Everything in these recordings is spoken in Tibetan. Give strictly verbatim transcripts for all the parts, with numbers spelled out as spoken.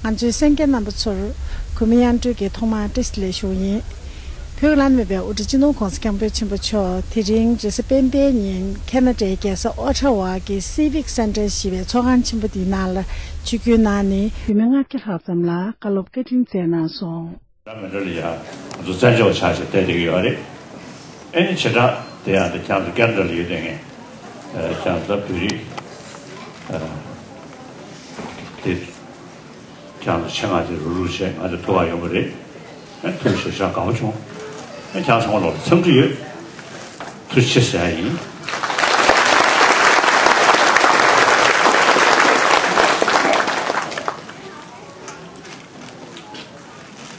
ང་ཚོའི་གསན་མཁན་རྣམ་པ་ཚོར་གུས་མོ་དབྱངས་སྒྲོལ་གྱིས་ཐོག་མར་བཀྲ་ཤིས་བདེ་ལེགས་ཞུ་བ་ཡིན། བོད་ཀྱི་བླ་ན་མེད་པའི་དབུ་ཁྲིད་སྤྱི་ནོར་༸གོང་ས་༸སྐྱབས་མགོན་ཆེན་པོ་མཆོག་དེ་རིང་རེས་གཟའ་སྤེན་པའི་ཉིན་ཁེ་ན་ཌའི་རྒྱལ་ས་ཨོ་ཊ་ཝ་གི་སི་ཝིག་སེན་ཊར་ཞེས་པའི་ཚོགས་ཁང་ཆེན་པོ་འདིའི་ནང་ལ་ཆིབས་བསྒྱུར་གནང་ནས། བོད་མི་ལྔ་བརྒྱ་ལྷག་ཙམ་ལ་བཀའ་སློབ་བཀའ་དྲིན་སྩལ་གནང་སོང་། འདྲ་མི་འདྲ་ལ་ཡ་ང་ཚོ་བཙན་བྱོལ་བ་ཆགས་བྱས་བསྡད་བསྡད་ཀྱི་ཡོད་རེད། ཨེ་ནི་བྱེ་བྲག་དེ་ཡང་དེ་ཁྱེད་ཚོ་ཀེ་ན་ཌ་ལ་ཡོད་དེ་ངས་ཁྱེད་ཚོ་བོད་རིགས་དེ་ཁྱེད་ཚོ་ཆེད་མངགས་དེ་རུག་རུག་བྱས་ང་ཚོ་ཐུག་ག་ཡོང་གི་རེད། ཨེ་ཐུགས་རྗེ་ཆེ་དགའ་པོ་བྱུང་། ཨེ་ཁྱེད་ཚོ་ཚང་མ་ལོག་འཚམས་འདྲི་ཡོད། ཐུགས་རྗེ་ཆེ་ཟེར་ཡ་ཡིན།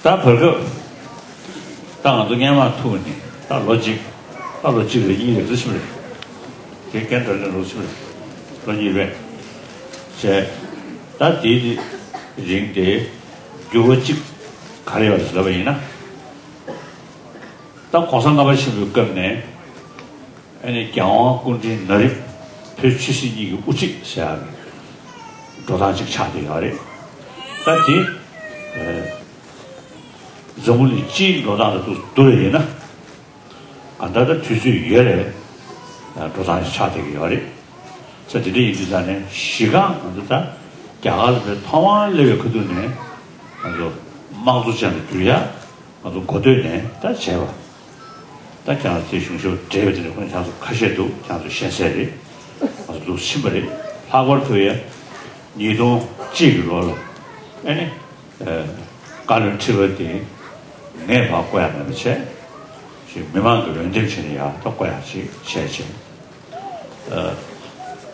ད་བར་སྐབས་ད་ང་ཚོ་སྔོན་མ་ཐུག་ནས་ད་ལོ་གཅིག་ད་ལོ་གཅིག་རེ་གཉིས་རེ་ཙམ་ཞིག་རེད། དེ་ཀེ་ན་ཌ་ནས་ལོ་གཅིག་རེད། ལོ་གཉིས་རེད། བྱས། ད་དེའི་རིང་དེ་འགྱུར་བ་གཅིག་ག་རེ་ཡོད་ལབ་པ་ཡིན་ན། ད་གོང་ས་ལྔ་པ་ཆེན་པོའི་སྐབས་ནས། ཨ་ནི་རྒྱལ་དབང་སྐུ་ཕྲེང་ན་རིམ་བོད་ཆོས་སྲིད་གཉིས་ཀྱི་དབུ་ཁྲིད་ཟེར་ཡག་གི་འགྲོ་སྟངས་ཅིག་ཆགས་བསྡད་ཡོད་རེད། ད་དེ་ཨ་འཛམ་བུ་གླིང་སྤྱིའི་འགྲོ་སྟངས་དང་བསྡུར་བ་ཡིན་ན། གང་ལྟར་ད་དུས་ཚོད་ཡོལ་བའི་འགྲོ་སྟངས་ཅིག་ཆགས་བསྡད་ཀྱི་ཡོད་རེད། ས་དེ་འདྲ་ཡིན་དུས་ཙང་ནས་གཞི་རྐང་ང་ཚོ་ད་རྒྱ་གར་ལ་ཐོག་མར་སླེབས་པའི་ཁ་ཐུག་ནས་ང་ཚོ་དམངས་གཙོ་ཅན་དུ་འགྱུར་ཡག་ང་ཚོ་འགོ་སྟོད་ནས་ད་བྱས་པ། ད་ཁྱེད་རང་ཚོའི་གཞུང་ཞབས་འབྲེལ་བའི་དེ་འདྲ་ཁོང་ཁྱེད་ཚོ་ཁ་ཤས་འདུག་ཁྱེད་ཚོ་ཤེས་གསལ་རེད། ང་ཚོ་འདུག་ཕྱིན་པ་རེད། ལྷག་པར་དུ་ཡ་ཉིས་སྟོང་གཅིག་གི་ལོ་ལ་ཨེ་ནི་བཀའ་བློན་ཁྲི་པ་དེ་ངས་ཕར་བསྐོ་ཡ་མེད་པ་བྱས། ཞེས་མི་མང་གི་འོས་འདེམས་བྱས་ནས་ཡ་ད་བསྐོ་ཡ་ཅིག་བྱས་བྱས།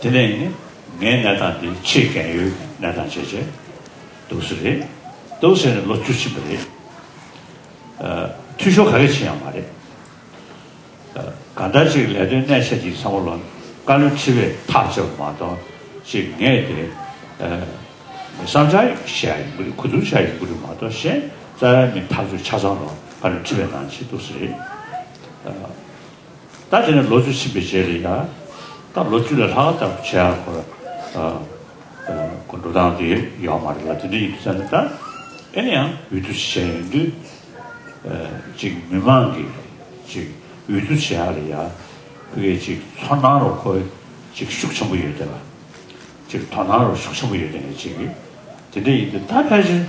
དེ་ནས་ངའི་གནས་སྟངས་འདི་ཆེས་རྒན་ཡོལ་གནས་སྟངས་བྱས་བྱས་འདུག་ས་རེད། འདུག་ཟེར་ནས་ལོ་བཅུ་ཕྱིན་པ་རེད། འཐུས་ཤོར་ག་གེ་ཕྱིན་ཡང་མ་རེད། གང་ལྟར་ཅིག་ལས་དོན་གནད་ཆེ་ཅིག་ཚང་མ་ལོ་བཀའ་བློན་ཁྲི་པས་ཐག་བཅད་པ་མ་གཏོགས་ཅིག་ངས་དེ་བསམ་འཆར་བཤད་ཡ་ཡིན་གྱི་རེད། གོ་བསྡུར་བྱ་ཡ་ཡིན་གྱི་རེད་མ་གཏོགས་གཞན་རྩ་བའི་མི་ཐག་གཅོད་ཆ་ཚང་ལོ་བཀའ་བློན་ཁྲི་པའི་ནང་བྱེད་འདུག་ས་རེད། ད་དེ་ནས་ལོ་བཅུ་ཕྱིན་པའི་རྗེས་ལ་ཡང་ད་ལོ་བཅུ་ལས་ལྷག་ལྟ་བུ་བྱས་ཡག་ཁོ་ར་ཁོ་འགྲོ་སྟངས་དེ་ཡོད་མ་རེད་ལ། དེ་འདྲ་ཡིན་དུས་ཙང་ནས་ད་ཨེ་ནི་ཡང་འོས་བསྡུ་བྱས་ཡོང་དུས་ཅིག་མི་མང་གིས་ཅིག་འོས་བསྡུ་བྱེད་ཡག་ལ་ཡ་ཕ་གིའི་ཅིག་ཚོར་སྣང་རོ་ཁོ་ཅིག་ཤུགས་ཆེན་པོ་ཡོད་དེ་ལ་ཅིག་དོ་སྣང་རོ་ཤུགས་ཆེན་པོ་ཡོད་དེ་ནས་ཅིག་དེ་འདྲ་ཡིན་དུས་ད་ཕལ་ཆེར་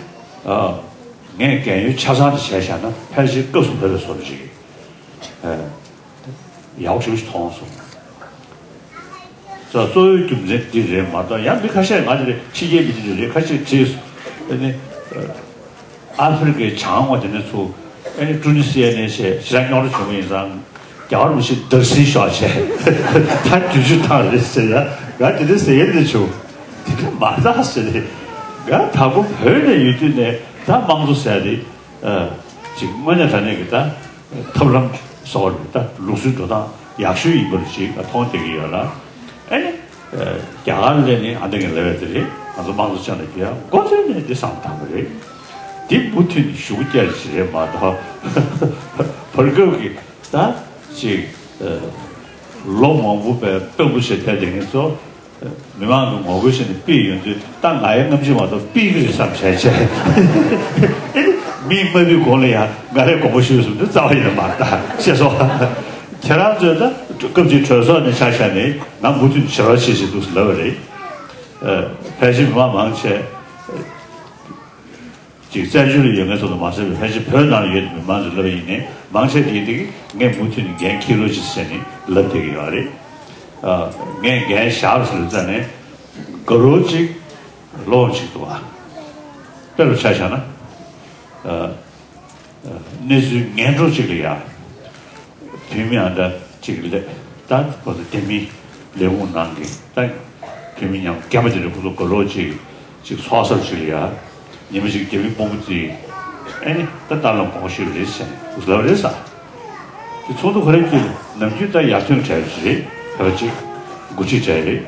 ངས་རྒན་ཡོལ་ཆ་ཚང་དེ་བྱས་བཞག་ན་ཕལ་ཆེར་སྐབས་སུ་བབས་པའི་བཟོ་འདྲ་ཅིག་ཡག་པོ་ཞེ་པོ་ཞིག་མཐོང་སོང་། ད་གཙོ་བོའི་རྒྱུ་མཚན་འདི་རེད་མ་གཏོགས་ཡང་མི་ཁ་ཤས་ང་འདི་རེད་ཕྱི་རྒྱལ་མི་འདི་རེད་ཁ་ཤས་བྲིས་སོང་། ཨ་ནི་ཨ་ཧྥེ་རི་ཁའི་བྱང་ངོས་དེ་ནས་ཚུར་ཨ་ནི་ཀྲུ་ནི་སི་ཡ་ནས་བྱས་ཞེ་དྲག་རྙོག་དྲ་བྱུང་བ་ཡིན་ཙང་རྒྱ་གར་མི་ཞིག་བདག་འཛིན་ཤོག་བྱས་ད་བརྒྱད་ཅུ་ཐམ་རེད་ཟེར་ཡ་ང་དེ་འདྲ་ཟེར་ཡ་འདི་བྱུང་། དེ་འདྲ་མ་རེད་ཟེར་ཏེ་ང་དང་པོ་བོད་ནས་ཡོད་དུས་ནས་ད་དམངས་གཙོ་ཟེར་ཡ་དེ་ཅིག་དངོས་གནས་དྲང་གནས་ཀྱི་ད། ཐབས་ལམ་སོགས་ལ་ད་ལུགས་སྲོལ་འགྲོ་སྟངས་ཡག་ཤོས་ཡིན་པར་ཅིག་མཐོང་བསྡད་ཀྱི་ཡོད་ལ། ཨ་ནི་རྒྱ་གར་ལ་ནི་ཨ་འདི་ངས་ལབ་ཡ་དེ་རེད། ང་ཚོ་དམངས་གཙོ་ཅན་ལ་རྒྱུ་ཡ་འགོ་བཙུགས་ནས་འདི་བསམ་བཏང་བ་རེད། འདི་མུ་མཐུད་ནས་ཞུ་རྒྱུ་ཅིག་རེད་མ་གཏོགས་བར་སྐབས་ཀྱི་ད་ཅིག་ལོ་མང་པོ་པའི་དཔོན་པོ་ཞིག་ཐད་དེ་ངེད་ཚོ། མི་མང་གི་ངོ་རྒོལ་བྱས་ནས་ཕུད་ཡོང་དུས་ད་ང་ཡི་རྔམ་བརྗིད་མ་གཏོགས་ཕུད་ཀྱི་རེད་བསམ་བྱས་བྱས། ཨེ་ནི་མིས་མ་ཕུད་གོང་ལ་ཡང་ང་རས་དགོངས་པ་ཞུས་སོང་འདི་རྩ་བ་ཡིན་ན་མ་རེད་ད་ཤེས་སོང་། ཁྱེད་རང་ཚོས་ད་སྐབས་ཅིག་གྲོས་ཚོགས་ནས་ཆ་བཞག་ནས་ང་མུ་མཐུད་ནས་བྱེད་རོགས་བྱེད་ཅེས་འདུག་ཟེར་ལབ་པ་རེད། ཕལ་ཆེར་མི་མང་མང་ཆེ། ཅིག་བཙན་བྱོལ་ལ་ཡོད་མཁན་ཚོ་དང་མ་ཟད་པའི་ཕལ་ཆེར་བོད་ནང་ལ་ཡོད་པའི་མི་མང་ཚོས་ལབ་པ་ཡིན་ནའི་མང་ཆེ་དེ་དེ་གི་ངས་མུ་མཐུད་ནས་འགན་འཁྱེར་རོགས་ཅེས་ཟེར་ནས་ལབ་བསྡད་ཀྱི་ཡོད་རེད། ངས་འགན་བཞག་པ་ཟེར་ཙང་ནས་དགའ་རོགས་ཅིག་ལོག་ཅིག་འདུག་ཨ། དཔེ་རུ་ཆ་བཞག་ན། གནས་ཚུལ་ངན་འགྲོ་ཅིག་ལ་ཡ། བོད་མི་ཨ་འདྲ་ཅིག་ལས་ད་ཁོ་ཚོ་དེ་མིན་ལས་ཁུངས་ནང་གི་ད་བོད་མི་ཉམས་རྒན་པ་དེ་འདྲ་ཁོ་ཚོ་དགའ་རོགས་ཅིག་ཅིག་ཚོགས་གསར་ཅིག་ལ་ཡ། ཉི་མ་ཅིག་རྒྱ་མི་དཔོན་པོ་ཚོས་ཨེ་ནི་ད་ཏཱ་ལའི་དགོངས་ཞུས་རེད་ཟེར་ནས་ལབ་རེད་ཟེར། དེ་ཚོགས་འདུ་ཁོ་རང་གི་ནམ་རྒྱུན་ད་ཡར་ཐོན་གྲལ་རེད་ཕལ་ཆེར་འགོ་ཁྲིད་གྲལ་རེད།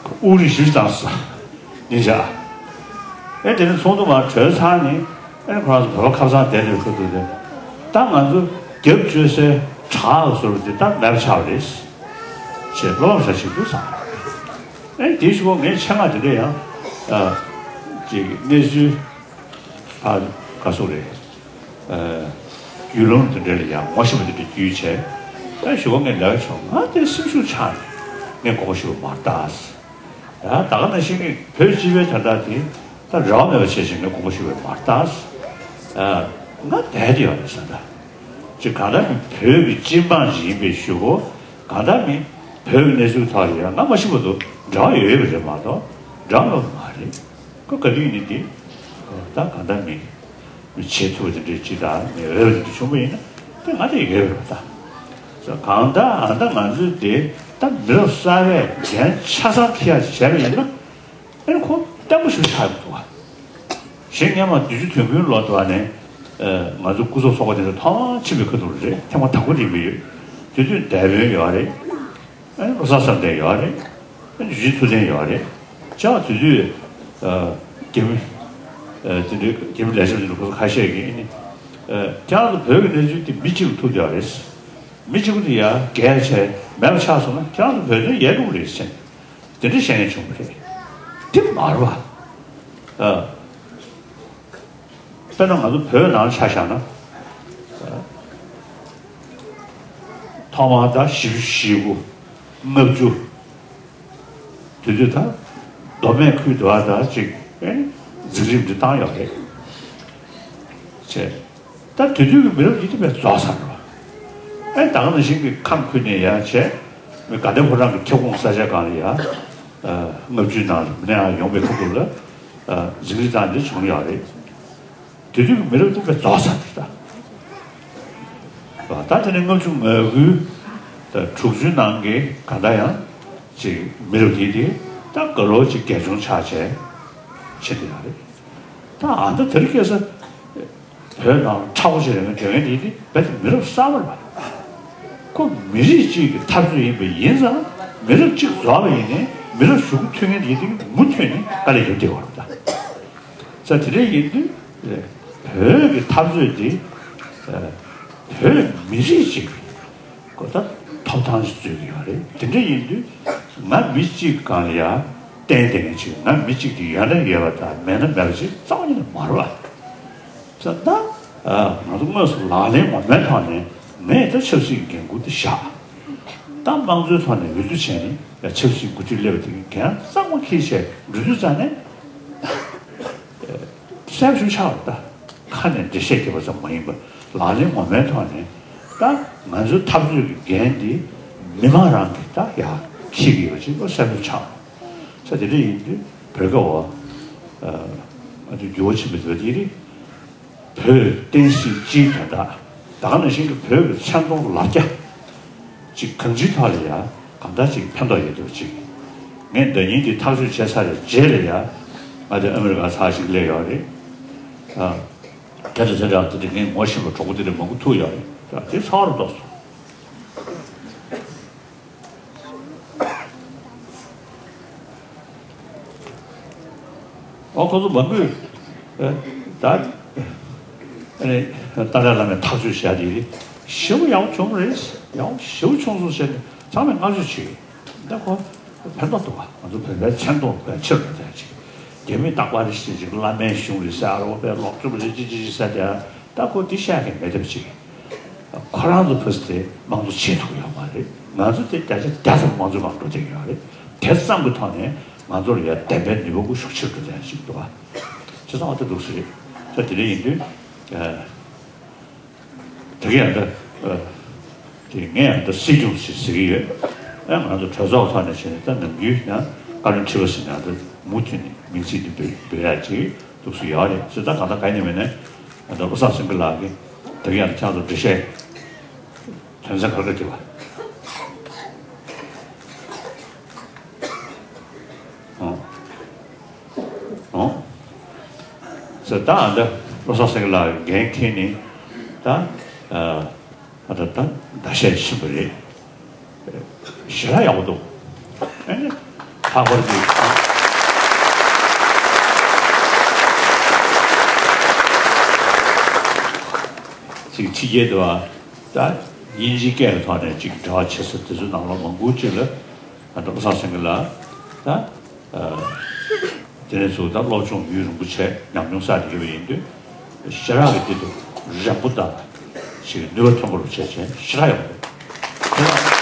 དབུ་རིང་ཞིག་བཏང་ཟེར། ཉིན་ཞག་ཨེ་དེ་ནས་ཚོགས་འདུ་མར་གྲོལ་ཚར་ནས་ཨེ་ཁོ་རང་ཚོ་བོད་པ་ཁ་སང་བསྡད་དེ་ཁུར་འདུག་སྟེ། ད་ང་ཚོ་རྒྱབ་བཅོལ་སའི་བྲག་བཟོ་རུ་དེ་ད་མེད་པ་ཆགས་པ་རེད། ཅེས་བློ་ཕམ་ཞིག་འདུག་བསམ། ཨེ་དེའི་གཞུག་གུ་ངས་ཆེད་མངགས་དེ་འདྲ་ཡང་ཅིག་གནས་ཚུལ་ ད་ག་སོགས་རེད། ཨ། བརྒྱུད་ལམ་དེ་འདྲ་ལ་ཡང་ངོ་ཤེས་པ་དེ་འདྲ་བརྒྱུད་བྱས། ཨ། ཞུ་བ་ངས་ལབ་བྱུང་། ང་དེ་སེམས་ཤུགས་ཆག་ནས་ངས་མགོ་སྐོར་ཞུ་བ་མ་རེད་ད། ཡ། ད་ག་ནང་བཞིན་གྱི་བོད་སྤྱི་པའི་དོན་དག་དེ་ད་རེ་བ་མེད་པ་བྱས་བྱས་ངས་མགོ་སྐོར་ཞུ་བ་མ་རེད་ད། ཨ། ང་བསྡད་དེ་ཡོད་རེད་ཟེར་ད། ཅིག་གང་ལྟར་བོད་ཀྱི་སྤྱི་འབངས་ཅིག་ཡིན་པའི་གཞུག་གུ། གང་ལྟར་མི་བོད་ཀྱི་གནས་ཚུལ་ཐོག་ལ་ཡང་ང་མ་ཤི་བར་དུ་འབྲེལ་བ་ཡོད་ཡོད་པ་རེད་མ་གཏོགས་འབྲེལ་བ་མེད་པ་མ་རེད། ཁོ་ག་དུས་ཡིན་ནའི་འདི་ད་གང་ལྟར་མི་མི་བྱེད་ཐུབ་པ་དེ་འདྲའི་ཅིག་དང་མི་འོས་པ་དེ་འདྲ་བྱུང་བ་ཡིན་ན་དེ་ང་དེ་ཡོད་པ་རེད་ད། གང་ལྟར་ཨ་ད་ང་ཚོས་དེ་ད་མི་རབས་གསར་པས་འགན་ཆ་ཚང་འཁྱེར་ཡ་བྱས་པ་ཡིན་ན། ཨེ་ཁོ་བརྟན་པོ་ཞིག་ཆགས་ཡོང་འདུག་བ། གཞན་སྔོན་མ་བདུན་ཅུ་དོན་དགུའི་ལོ་དུ་བ་ནས། ཨ། ང་ཚོ་སྐུ་ཚབ་ཚོགས་པ་དེ་ཚོ་ཐོག་མར་ཕྱིན་པའི་ཁ་ཐུག་རེད། ཐེངས་མ་དང་པོ་དེ་ཡིན་པ་ཡོད། དེ་དུས་འདས་པོ་ཡོད་རེད། ཨ་ནི་བློ་བཟང་བསམ་གཏན་ཡོད་རེད། ཨ་ནི་ཡུལ་ཤུལ་ཐུབ་བསྟན་ཡོད་རེད། ཅག་དེ་དུས། ཨ། རྒྱ་མི། ཨ། དེ་འདྲའི་རྒྱ་མི་ལས་བྱེད་པ་དེ་ཚོ་ཁ་ཤས་ཀྱིས་ཨ་ནི། ཨ། ཁྱེད་རང་ཚོ་བོད་ཀྱི་གནས་ཚུལ་དེ་མི་གཅིག་ལ་ཐུག་བསྡད་ཡོད་རེད། མི་གཅིག་པུ་དེ་ཡར་རྒྱལ་བྱས་མེད་པ་ཆགས་སོང་ན་ཁྱེད་རང་ཚོ་བོད་དོན་ཡལ་འགྲོ་གི་རེད་ཟེར། དེ་འདྲ་བཤད་མཁན་བྱུང་བ་རེད། དེ་མ་རེད་པ། ཨ། དཔེར་ན་ང་ཚོ་བོད་ནང་ཆ་བཞག་ན། ཨ། ཐོག་མར་ད་བཞི་བཅུ་ཞེ་དགུ། ལྔ་བཅུ། དེ་དུས་ད་མདོ་སྨད་ཁུལ་དུ་བ་ད་ཅིག་ཨེ། འཛིན་རིམ་འདི་བཏང་ཡོད་རེད། བྱས། ད་དེ་དུས་ཀྱི་མི་རབས་འདི་དེ་བས་རྫོགས་ཚར་རེད་པ། ཨེ། ད་ག་ནང་བཞིན་གྱི་ཁམས་ཁུལ་ནས་ཡར་བྱས། མི་དགའ་ལྡན་ཕོ་བྲང་གི་ཁྱབ་ཁོངས་ས་ཆ་སྒང་ལ་ཡ། ཨ། ལྔ་བཅུའི་ནང་ལ་མི་ནས་ཡང་ཡོང་བའི་ཁུལ་དུ་ལ། ཨ། འཛིན་རིམ་བཏང་འདི་བྱུང་ཡོད་རེད། དེ་དུས་ཀྱི་མི་རབས་དེ་བས་རྫོགས་ཚར་རེད་ད། ད་དེ་ནས་ལྔ་བཅུ་ང་དགུའི་ད་དྲུག་ཅུའི་ནང་གི་ག་ད་ཡང་ཅིག་མི་རབས་དེ་དེ་ད་དགའ་ལོ་ཅིག་རྒྱལ་ཆུང་ཆགས་བྱས་ཕྱིན་དེ་ཡོད་རེད། ད་ཨ་ད་དེ་རིང་ཁ་སང་བོད་ནང་ཁྲ་བོ་ཞིག་རེད་མཁན་དྲན་མཁན་དེ་དེ་རྦད་དེ་མི་རབས་གསར་པ་རེད་པ། ཁོ་མི་རིགས་གཅིག་གི་འཐབ་རྩོད་ཡིན་པ་ཡིན་ཙང་མི་རབས་གཅིག་རྫོགས་པ་ཡིན་ནའི་མི་རབས་གཞུག་གུ་ཐོན་མཁན་དེ་དེ་མུ་མཐུད་ནས་དཀའ་ལས་རྒྱབ་བསྡད་པ་རེད་ད། ས་དེ་འདྲ་ཡིན་དུས། བོད་ཀྱི་འཐབ་རྩོད་འདི། བོད་མི་རིགས་གཅིག་གི་གོ་ད་ཐོབ་ཐང་ཞིག་རྩོད་ཀྱི་ཡོད་རེད། དེ་འདྲ་ཡིན་དུས་ང་མི་གཅིག་སྒང་ལ་ཡ་བརྟེན་བསྡད་མཁན་ཅིག་ང་མི་གཅིག་དེ་ཡོད་ན་ཡོད་པ་དང་མེད་ན་མེད་པ་ཅིག་རྩ་བ་ཉིད་ནས་མ་རེད་པ། ས་ད་ང་ཚོ་དངོས་སུ་ལག་ལེན་ངོ་མའི་ཐོག་ནས་ངས་ད་ཆབ་སྲིད་ཀྱི་འགན་འཁུར་དེ་བཞག་ད་དམངས་གཙོའི་ཐོག་ནས་འོས་བསྡུ་བྱས་ནས་ཡ་ཆབ་སྲིད་འགོ་ཁྲིད་སླེབས་པ་དེ་གི་འགན་གཙང་མ་འཁྱེར་བྱས་འགྲོ་དུས་ཙང་ནས། གསལ་པོ་ཞིག་ཆགས་པ་རེད་ད། ཁ་ནས་འགྲེལ་བཤད་རྒྱབ་པ་ཙམ་མ་ཡིན་པར་ལག་ལེན་ངོ་མའི་ཐོག་ནས་ད་ང་ཚོའི་འཐབ་རྩོད་ཀྱི་འགན་འདི་མི་མང་རང་གིས་ད་ཡར་འཁྱེར་གྱི་ཡོད་པ་ཅིག་གསལ་པོ་ཆགས། ས་དེ་འདྲ་ཡིན་དུས་བོད་སྐད་འོ། ང་ཚོའི་འགྱུར་བ་ཕྱིན་པ་དེ་བ་དེ་རེད། བོད་བསྟན་སྲིད་སྤྱིའི་དོན་དག་ད་ག་ནང་བཞིན་གྱི་བོད་ཀྱི་མཚན་མཐོང་ལ་རྒྱ། ཅིག་གང་ཅིའི་ཐོག་ལ་ཡང་གང་ལྟར་ཅིག་ཕན་ཐོགས་ཡོད་འདུག་ཅིག་ངས་ཟླ་ཉིན་འདི་ཐག་གཅོད་བྱས་ཚར་བའི་རྗེས་ལ་ཡང་ང་དེ་ཨ་མི་རི་ཀ་ཚར་ཞིག་སླེབས་ཡོད་རེད། ཨ། དེ་དང་དེ་འདྲ་དེ་འདྲ་ངས་ངོ་ཤེས་པ་གྲོགས་པོ་དེ་འདྲ་མང་པོ་ཐུག་ཡོད་རེད། ད་དེ་ཚང་མ་རུ་རྫོགས་སོང་། ཨོ་ཁོ་ཚོ་མང་པོས་ཨ་ད་ཨ་ནི་ཏཱ་ལའི་བླ་མས་ཐག་གཅོད་བྱས་དེ་ཞེ་པོ་ཡག་པོ་བྱུང་རེད། ཡག་པོ་ཞེ་པོ་བྱུང་སོང་ཟེར་ནས་ཚང་མས་བསྔགས་བརྗོད་བྱེད་ཀྱི་ད་ཁོ་ཕན་ཐོགས་འདུག་པ། ང་ཚོ་བོད་པའི་མཚན་མཐོང་དཔེ་ཆེར་འགྲོ་བསྡད་ཅིག་རྒྱ་མིས་རྟག་པར་རེ་ཞིག་ཅིག་བླ་མའི་གཞུང་རེད་ཟེར། ཨ་རོགས་པའི་ལོག་སྤྱོད་རེད་ཅི་ཅི་ཅི་ཟེར་དེ་ད་ཁོ་འདི་བཤད་མཁན་མེད་ཐབས་ཅིག་ཁོ་རང་ཚོ་ཕ་སི་དེ་དམངས་གཙོ་བྱེད་ཐུབ་ཡོད་མ་རེད། ང་ཚོ་དེ་བརྒྱ་ཆ་བརྒྱ་ཙམ་དམངས་གཙོའི་སྒང་འགྲོ་བསྡད་ཡོད་རེད། དེ་ཙམ་གྱི་ཐོག་ནས་ང་ཚོར་ཡ་བདེན་པའི་ནུས་པ་ཁུ་ཤུགས་ཆེར་འགྲོ་བསྡད་ཞིག་འདུག་བ། བྱས་ཙང་འོ་དེ་འདུག་ཟེར་རེད། ད་དེ་འདྲ་ཡིན་དུས། ཨ། དེ་ག་ཡང་ད། ཨ། དེ་ངས་ཡང་ད་སྲིད་སྐྱོང་ཞིག་ཟེར་གྱི་ཡོད། ཨ། ང་ཚོ་གྲོས་ཚོགས་ཐོག་ནས་བྱས་ནས་ད་ནམ་རྒྱུན་ཡང་བཀའ་བློན་ཁྲི་པ་ཟེར་ནས་ད་མུ་མཐུད་ནས་མིང་ཚིག་འདི་འབོད་འབོད་ཡག་ཅིག་འདུག་སེ་ཡོད་རེད་ཟེར། ད་གང་ལྟར་གང་ཡིན་མིན་ནས་ང་ཚོ་བློ་བཟང་སེང་གེ་ལགས་ཀྱིས་དེ་ག་ཡང་ཁྱེད་ཚོ་འགྲེལ་བཤད་དོན་ཚན་ག་རེ་ག་རེ་བྲིས་པ། ཨོ། ཨོ། ཟེར་ད་ཨ་འདྲ་བློ་བཟང་སེང་གེ་ལགས་འགན་འཁྱེར་ནས་ད་ཨ་ད་ད་ཟླ་ཤས་ཕྱིན་པ་རེད། ཞེ་དྲག་ཡག་པོ་འདུག་ཨ་ནི་ལྷག་པར་དུ་ཅིག་ཕྱི་རྒྱལ་དུ་བ་ད་དབྱིན་ཇིའི་སྐད་ཀྱི་ཐོག་ནས་ཅིག་འབྲེལ་བ་བྱེད་ས་དེ་ཚོའི་ནང་ལོགས་མང་པོ་ཅིག་ལ་ཨ་ད་བློ་བཟང་སེང་གེ་ལགས་ད། ཨ། དེ་ནས་ཚུར་ད་སློབ་སྦྱོང་ཡུན་རིང་པོ་བྱས་ཉམས་མྱོང་བསགས་ཏེ་ཡོད་པ་ཡིན་དུས། ཞེ་དྲག་གི་དེ་དུ་རན་པོ་དང་ཞིག་ནུས་པ་ཐོན་པ་རུ་བྱས་བྱས་ཞེ་དྲག་ཡོང་འདུག་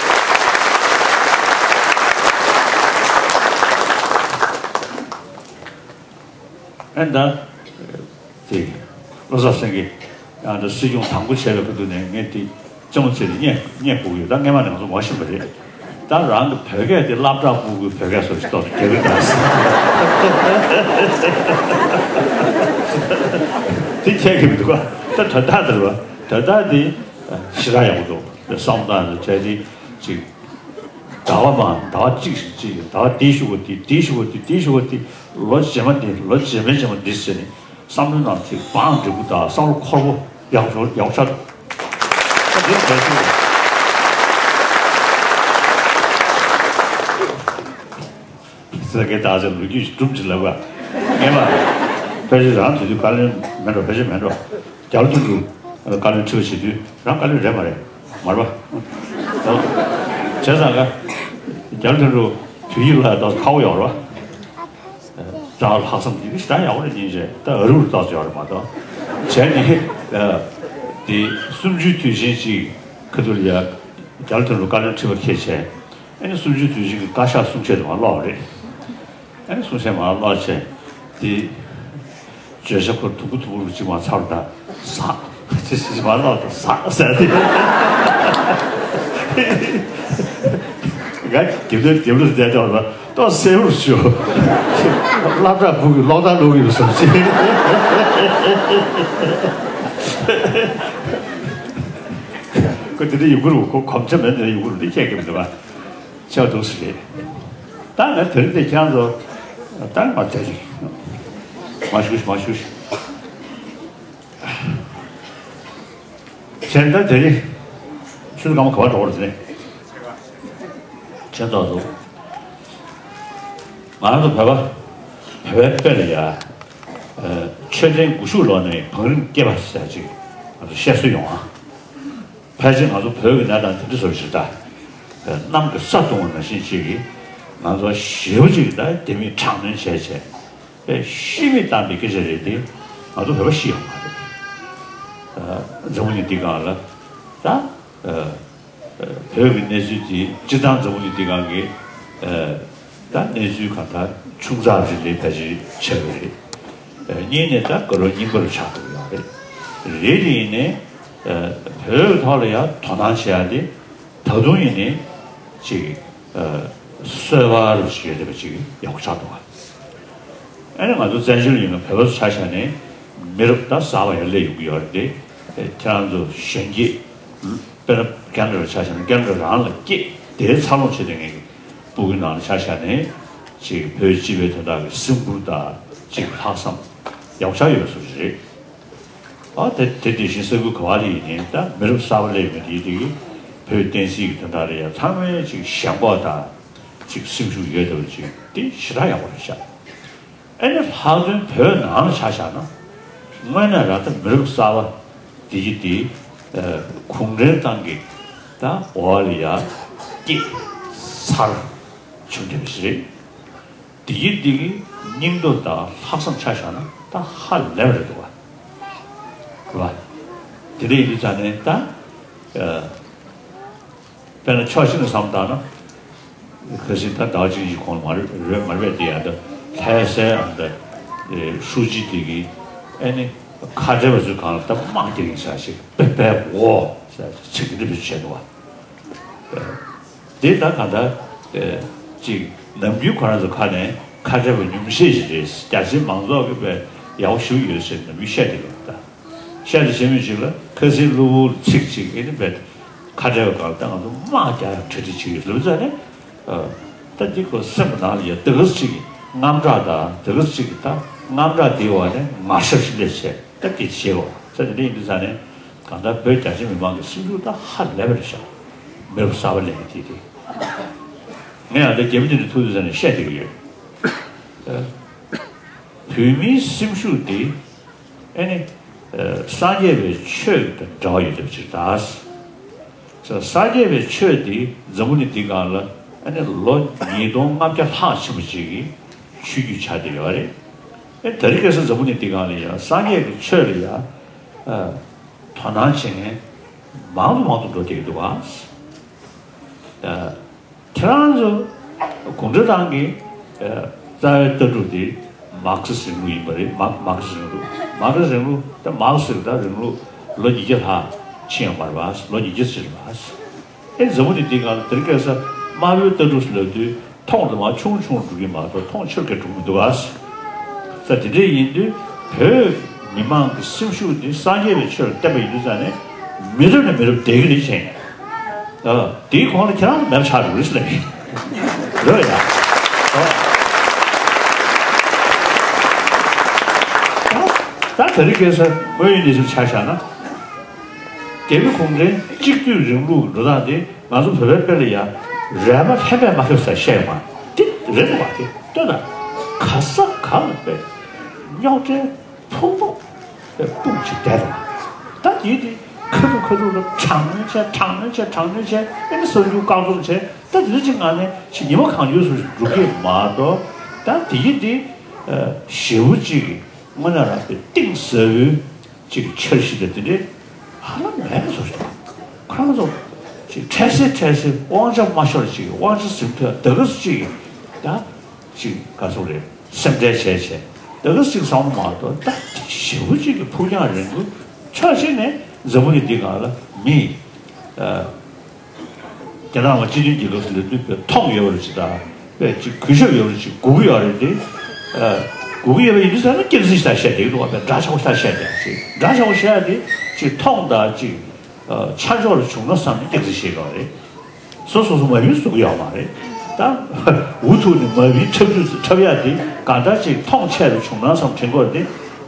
ཨན་ད་དེ་བློ་བཟང་སེང་གེ་ཡང་ད་སྲིད་སྐྱོང་དང་པོ་བྱས་པའི་ཁ་ཐུག་ནས་ངས་དེ་བཙན་པོ་བྱས་ནས་བརྙས་བརྙས་དགོས་ཀྱི་ཡོད། ད་སྔས་མ་ནས་ང་ཚོ་ངོ་ཤེས་པ་རེད། ད་རང་གི་བོད་སྐད་དེ་སློབ་གྲྭ་ཕྲུ་གུའི་བོད་སྐད་བཟོ་ཞིག་ཏོག་ཙམ་རྒྱག་གི་འདུག་ཟེར། དེ་ཁྱད་ཀྱི་མི་འདུག་ག་ད་དོན་དག་དེ་རེད་བ། དོན་དག་དེ་ཞེ་དྲག་ཡག་པོ་འདུག་བསམ་སྟངས་དེ་བྱས་ཏེ་ཅིག་ཟླ་བ་མ་ཟླ་བ་གཅིག་ཞིག་གཅིག་ཟླ་བ་འདི་ཞུ་བ་འདི་འདི་ཞུ་བ་འདི་འདི་ཞུ་བ་འདི་ལོ་རྗེས་མ་འདི་ལོ་རྗེས་མའི་རྗེས་མ་འདི་ཟེར་ནས་བསམ་བློའི་ནང་ཅིག་བང་འགྲིག་པོ་དང་བསམ་བློ་འཁོར་པོ་ཡག་ཤོས་ཡག་ཤོས་ད་འདི་གལ་ཆེ་བ། ས་དགེ་བདག་ཅག་ལོ་རྒྱུས་ཤིག་སྒྲུབ་ཅིག་ལབ་ག་ངས་མ་ཕལ་ཆེར་རང་དུས་དུས་བཀའ་བློན་མེད་འགྲོ། ཕལ་ཆེར་མེད་འགྲོ། རྒྱ་ལོ་དོན་གྲུབ་བཀའ་བློན་ཁྲི་པ་བྱེད་དུས་རང་བཀའ་བློན་རེད་མ་རེད། མ་རེད་པ། བྱས་ཙང་ཀ་རྒྱ་ལོ་དོན་གྲུབ་བོད་ཡིག་ལ་ཏོག་ཙམ་ཁག་པོ་ཡོད་རེད་པ། རྩ་བ་ལྷག་བསམ་དེ་ཞེ་དྲག་ཡག་པོ་རེད། སྙིང་རྗེ་ད་ཨ་རུ་རུ་ཏོག་ཙམ་ཡོད་རེད་མ་གཏོགས། བྱས་ནས་དེ་གསུམ་བཅུའི་དུས་ཆེན་ཅིག་ཁ་ཐུག་ལ་ཡ་རྒྱ་ལོ་དོན་གྲུབ་བཀའ་བློན་ཁྲི་པ་ཁྱེད་བྱས། ཨ་ནི་གསུམ་བཅུའི་དུས་ཆེན་གྱི་བཀའ་ཤག་གསུང་བཤད་དུ་མ་ཀློག་རེད། ཨ་ནི་གསུང་བཤད་མ་ཀློག་བྱས་དེ་བརྗོད་བྱ་ཁོ་དུམ་བུ་དུམ་བུ་རུ་གཅིག་མ་ཚར་ད་ཟག་ཅི་ཞིག་མ་ཀློག་ད་ཟག་ཟེར་ཏེ། ང་རྒྱབ་ལོགས་རྒྱབ་ལོགས་བསྡད་ཀྱང་ལ་ཏོག་གསལ་པོར་ཞུ། སློབ་གྲྭ་ཕྲུ་གུ་སློབ་གྲྭ་ལོག་ཡོད་བསམ་ཞིག་ཁོ་དེ་འདྲ་ཡོང་གི་རེད། ཁོ་གོམས་ཆ་མེད་འདྲ་ཡོང་གི་རེད། འདི་ཁྱད་ཀྱི་མི་འདུག་པ། ཆེ་བ་འདུག་སེ་རེད། ད་ང་དེ་རིང་དེ་ཁྱེད་རང་ཚོ་ད་མ་བྱ་ཞིག་མ་ཞུ་ཞིག་མ་ཞུ་ཞིག་གཞན་ད་དེ་རིང་ཆུ་ཚོད་སྐར་མ་ག་པར་འགྲོ་བ་རེད་དེ་ནས་ཁྱེད་ཚོ་ཚོ་ང་རང་ཚོ་བོད་པ་བོད་པའི་དཔེ་ལ་ཡ་མཆོད་རྟེན་སྒོ་ཕྱུགས་ལོག་ནས་བང་རིམ་སྐྱེས་པ་ཟེར་ཅིག་ང་ཚོ་བཤད་སྲོལ་ཡོང་ཨ། ཕལ་ཆེར་ང་ཚོ་བོད་ཀྱི་གནས་སྟངས་དེ་འདྲ་བཟོ་ཞིག་ད། གནམ་གྱི་ས་བརྡུངས་པ་ནང་བཞིན་ཅིག་གིས་ང་ཚོ་ཞེ་པོ་ཅིག་ད་ལྡེ་མིག་དྲག་གནོན་བྱས་བྱས། ཤི་མི་གཏམ་པའི་སྐད་ཆ་རེད་དེ། ང་ཚོ་བོད་པ་ཤི་ཡོང་མ་རེད། འཛམ་བུ་གླིང་འདི་སྒང་ལ་ད། བོད་ཀྱི་གནས་ཚུལ་དེ་སྤྱིར་བཏང་འཛམ་བུ་གླིང་འདི་སྒང་གི་ད་གནས་ཚུལ་གང་ལྟར་ཆུང་ཙག་རེ་ལས་ཕལ་ཆེར་ཆེ་བ་རེད། གཉིས་ནས་ད་དགའ་རབ་རྙིང་པ་རུ་ཆགས་འགྲོ་གི་ཡོད་རེད། རེད་དེ་ཡིན་ནའི་བོད་ཀྱི་ཐོག་ལ་ཡང་དོ་སྣང་བྱེད་ཡ་དེ་ད་དུང་ཡིན་ནའི་ཅིག་གསོལ་བ་རུ་ཞིག་ཡོད་བསྡད་པ་ཅིག་ཡག་པོ་ཆགས་འདུག་ག་ཨ་ནི་ང་ཚོ་བཙན་བྱོལ་ཡིན་ན་བོད་པ་ཚོ་ཆ་བཞག་ནས་མི་རབས་ད་གསར་པ་ཡར་སླེབས་ཡོང་གི་ཡོད་རེད་དེ། ཁྱེད་རང་ཚོ་གཞོན་སྐྱེས་དཔེར་ན་ཀན་ཌ་ར་ཆ་བཞག་ན་ཀན་ཌ་ར་རང་ལ་སྐྱེས་དེའི་འཚར་ལོངས་བྱེད་བསྡད་མཁན་གྱི་སྤུ་གུའི་ནང་ལ་ཆ་བཞག་ནས་ཅིག་བོད་སྤྱི་པའི་དོན་དག་གི་སེམས་ཁུར་དང་ཅིག་ལྷག་བསམ་ཡག་ཆགས་ཡོད་བཟོ་ཞིག་རེད། ཨ་དེ་དེ་དེ་བཞིན་ས་ཁུལ་ག་བ་ལ་ཡིན་ནའི་ད་མི་རབས་གསར་པ་སླེབས་ཡོང་དུས་དེ་གི་བོད་བསྟན་སྲིད་ཀྱི་དོན་དག་ལ་ཡང་ཚང་མས་ཅིག་ཞེན་ཁོག་དང་ཅིག་སེམས་ཤུགས་ཡོད་བསྡད་པ་ཅིག་དེ་ཞེ་དྲག་ཡག་པོ་རེད་ཤག་ཨ་ནི་ལྷག་དོན་བོད་ནང་ལ་ཆ་བཞག་ན་དངོས་གནས་རང་ད་མི་རབས་གསར་པ་དེ་གི་དེ་གུང་ཁྲན་ཏང་གི་ད་འོག་ལ་ཡ་སྐྱེས་ཚར་བྱུང་བསྡད་པ་ཞིག་རེད། དེ་གི་དེ་གི་སྙིང་སྟོབས་དང་ལྷག་བསམ་ཆ་བཞག་ན་ད་ཧ་ལས་པ་རེད་འདུག་བ། རེད་བ། དེ་འདྲ་ཡིན་དུས་ཙང་ནས་ད། དཔེར་ན་ཕྱོགས་གཅིག་ནས་བསམ་བཏང་ན། ཁ་སང་ད་ཟླ་བ་གཅིག་གཉིས་གོང་ལ་མ་རེད་མ་རེད་པས་དེ་ཡང་ད་ལྷ་སའི་ཨ་ད་ཧྲུའུ་ཅི་དེ་གིས་ཨེ་ནི་ཁ་བྲལ་བ་ཚོའི་སྒང་ལ་ད་དམག་རྒྱག་གིན་ཟེར་ཞིག་པེ་པེ་འོ་ཟེར་ཚིག་དེ་འདྲ་བེད་སྤྱོད་བྱས་འདུག་བ། དེ་ད་གང་ལྟར་ཅིག་ནམ་རྒྱུན་ཁོ་རང་ཚོ་ཁ་ནས་ཁ་བྲལ་བ་ཉུང་ཤས་ཤིག་རེད། རྒྱ་ཆེའི་མང་ཚོགས་ཀྱིས་དཔེ་ཡག་པོ་ཞེ་པོ་ཡོད་ཟེར་ནམ་རྒྱུན་བཤད་བསྡད་ཡོད་ད། ཤ་དེ་ཤ་མིན་ཅིག་ལ་ཁ་སིའི་གློ་བུར་ཚིག་ཅིག་ཨེ་ནི་བེད་ཁ་བྲལ་བའི་སྒང་ལ་ད་ང་ཚོ་དམག་རྒྱག་ཡག་གྲ་སྒྲིག་བྱེད་ཀྱི་ཡོད་ལབ་ཙང་ནས། ད་འདི་ཁོ་སེམས་ནང་ལ་ཡ་དེ་ག་ཅིག་གི་དངངས་སྐྲག་དང་དེ་ག་ཅིག་གི་ད་དངངས་སྐྲག་དེའི་འོག་ནས་ངར་ཤ་ཞིག་སླེབས་བྱས་ད་སྐད་ཆ་བཤད་འོ་ས་དེ་འདྲ་ཡིན་དུས་ཙང་ནས་གང་ལྟར་བོད་རྒྱ་ཆེ་མི་མང་གི་སེམས་ཤུགས་ད་ཧ་ལས་པ་རེད་ཤག་མི་རབས་གསར་པ་སླེབས་ཡ་དེ་དེ། ངས་ཡང་ད་རྒྱ་མི་དེ་འདྲ་ཐུག་དུས་ཙང་ནས་བཤད་བསྡད་ཀྱི་ཡོད། བོད་མིའི་སེམས་ཤུགས་དེ། ཨེ་ནི། སངས་རྒྱས་པའི་ཆོས་དང་འབྲེལ་བ་ཡོད་པ་ཅིག་ད། སངས་རྒྱས་པའི་ཆོས་དེ་འཛམ་བུ་གླིང་འདི་སྒང་ལ་ཨེ་ནི་ལོ་ཉིས་སྟོང་ལྔ་བརྒྱ་ལྷག་ཕྱིན་པ་ཅིག་གི་ཆོས་བརྒྱུད་ཆགས་བསྡད་ཡོད་རེད། ཨེ་དེ་རིང་ཁ་སང་འཛམ་བུ་གླིང་འདི་སྒང་ལ་ཡང་སངས་རྒྱས་ཀྱི་ཆོས་ལ་ཡང་ཨ་དོ་སྣང་བྱེད་མཁན་མང་དུ་མང་དུ་འགྲོ་བསྡད་ཀྱི་འདུག་ཨ། ཨ་ཁྱེད་རང་ཚོ་གུང་ཁྲན་ཏང་གི་ཨ་རྩ་བའི་ལྟ་གྲུབ་དེ་མར་ཁེ་སི་རིང་ལུགས་ཡིན་པ་རེད། མར་མར་ཁེ་སི་རིང་ལུགས། མར་ཁེ་སི་རིང་ལུགས་ད་མར་ཁེ་སི་ཟེར་ད་རིང་ལུགས་ལོ་ཉིས་བརྒྱ་ལྷག་ཕྱིན་ཡོད་མ་རེད་པ། ལོ་ཉིས་བརྒྱ་ཙམ་རེད་པ། ཨེ་འཛམ་བུ་གླིང་འདི་སྒང་ལ་དེ་རིང་ཁ་སང་དམར་པོའི་ལྟ་གྲུབ་ཟེར་ལབ་དུས་མཐོང་དུ་མ་ཆུང་ཆུང་འགྲོ་གི་མ་གཏོགས་མཐོང་ཆེར་ག་འགྲོ་མི་འདུག་ཨ། ས་དེ་འདྲ་ཡིན་དུས་བོད་མི་མང་གི་སེམས་ཤུགས་འདི་སངས་རྒྱས་པའི་ཆོས་ལ་བརྟེན་པ་ཡིན་དུས་ཙང་ནས་མི་རབས་ནས་མི་རབས་བསྡད་ཀྱི་རེད་བྱས། ཨ་དེའི་གོང་ལ་ཁྱེད་རང་ཚོ་མེད་པ་ཆགས་འགྲོ་གི་རེད་ཟེར་ལབ་ཡིན། རེད་ཡ། ཨ་ད་དེ་རིང་ཁ་སང་དངོས་ཡོད་གནས་ཚུལ་ཆ་བཞག་ན། རྒྱ་མི་གུང་ཁྲན་གཅིག་སྡུད་རིང་ལུགས་འགྲོ་སྟངས་དེ་ང་ཚོ་བོད་པའི་དཔེ་ལ་ཡ་རལ་པ་ལྷན་པས་མ་ཁེབས་ཟེར་བཤད་ཡོད་མ་རེད། དེ་རེད་འདུག་བ། དེ་ལྟོས་དང་། ག་ས་ག་ལ་དཔེ་རྙོག་དྲའི་ཕུང་པོ་དཔེ་སྤུངས་བྱས་བསྡད་འདུག་བ། ད་དེ་དེ་ཁ་ཐུག་ཁ་ཐུག་ལ་དྲག་གནོན་བྱས། དྲག་གནོན་བྱས། དྲག་གནོན་བྱས། ཨེ་ནི་གསར་འགྱུར་བཀག་སྡོམ་བྱས། ད་དེ་འདྲ་ཅིག་ངང་ནས་ཅིག་ཉི་མ་གང་འགྱུར་སུ་འགྲོ་གི་མ་གཏོགས། ད་དེ་ཡིན་དེ་ཞེ་པོ་ཅིག་གི་དངོས་གནས་རང་དཔེ་གཏིང་ཟབ་པོའི་ཅིག་འཆར་གཞི་དང་དེ་འདྲའི་ཧ་ལམ་མེད་པའི་བཟོ་ཞིག་འདུག་ཁོ་རང་ཚོ་ཅིག་འཕྲལ་སེལ་འཕྲལ་སེལ་དབང་ཆ་མ་ཤོར་ཅིག་དབང་ཆ་ཟིན་ཐོན་ད་ག་སུ་ཅིག་ད་ཅིག་ག་ཚོད་རེད། སེམས་ཁྲལ་བྱས་བྱས་ད་ག་སུ་ཅིག་བསམ་བློ་མ་གཏོགས། ད་ཞེ་པོ་ཅིག་གི་ཕུགས་རྒྱང་རིང་པོ། ཕྱོགས་གཅིག་ནས་འཛམ་བུ་གླིང་འདི་སྒང་ལ་མི་ཨ། རྒྱ་ནག་ལ་སྤྱི་མཐུན་རྒྱལ་ཁབ་སུ་ལ་དུས་པའི་མཐོང་ཡོད་པ་རེད་ཅིག་དང་། པས་ཅིག་གུས་ཞབས་ཡོད་པ་རེད་ཅིག་སྒུག་གི་ཡོད་རེད་དེ། ཨ་སྒུག་གི་ཡོད་པ་ཡིན་དུས་ཙང་ན་སྐྱག་རྫུན་ཞིག་ད་བཤད་བསྡད་ཀྱི་འདུག་བ། པས་འདྲ་ཆགས་པོ་ཞིག་ད་བཤད་བསྡད་ཅིག་འདྲ་ཆགས་པོ་བཤད་ཡ་དེ་ཅིག་མཐོང་དང་ཅིག་ཨ་ཆ་འཇོག་ལ་བྱུང་ན་བསམ་ནས་སྐྱག་རྫུན་བཤད་ཀྱི་ཡོད་རེད། སོ་སོ་སོ་མ་བིན་བཟོ་གི་ཡོད་མ་རེད། ད་འུ་ཐུག་ནས་མ་བིན་འཁྲབ་དུས་འཁྲབ་ཡ་དེ་གང་ལྟར་ཅིག་མཐོང་ཆེ་རུ་བྱུང་ན་བསམ་དྲན་གྱི་ཡོད་རེད་དེ།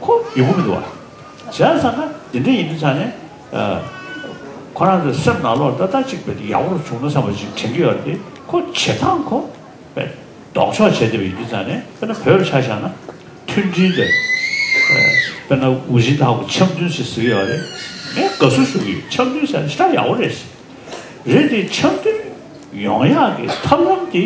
ཁོ་ཡོང་གི་མི་འདུག་བ། བྱས་ཙང་ན་འདི་འདྲ་ཡིན་དུས་ཙང་ནས་ཨ་ཁོ་རང་ཚོའི་སེམས་ནང་ལོགས་ད་ལྟ་གཅིག་པའི་ཡག་པོ་བྱུང་ན་བསམ་པ་ཅིག་དྲན་གྱི་ཡོད་རེད་དེ། ཁོ་བྱེད་སྟངས་ཁོ་པས་ལྡོག་ཕྱོགས་བྱས་བསྡད་པ་ཡིན་དུས་ཙང་ནས། དཔེར་ན་བོད་ལ་ཆ་བཞག་ན་མཐུན་སྒྲིལ་དེ་ཨ་དཔེར་ན་ཝུ་ཅིན་ཐའོ་གི་འཆམ་མཐུན་ཞེས་ཟེར་གྱི་ཡོད་རེད། ངས་དགའ་བསུ་ཞུ་གི་ཡོད། འཆམ་མཐུན་ཟེར་ན་ཞེ་དྲག་ཡག་པོ་རེད། རེད་དེ་འཆམ་མཐུན་ཡོང་ཡག་གི་ཐབས་ལམ་དེ་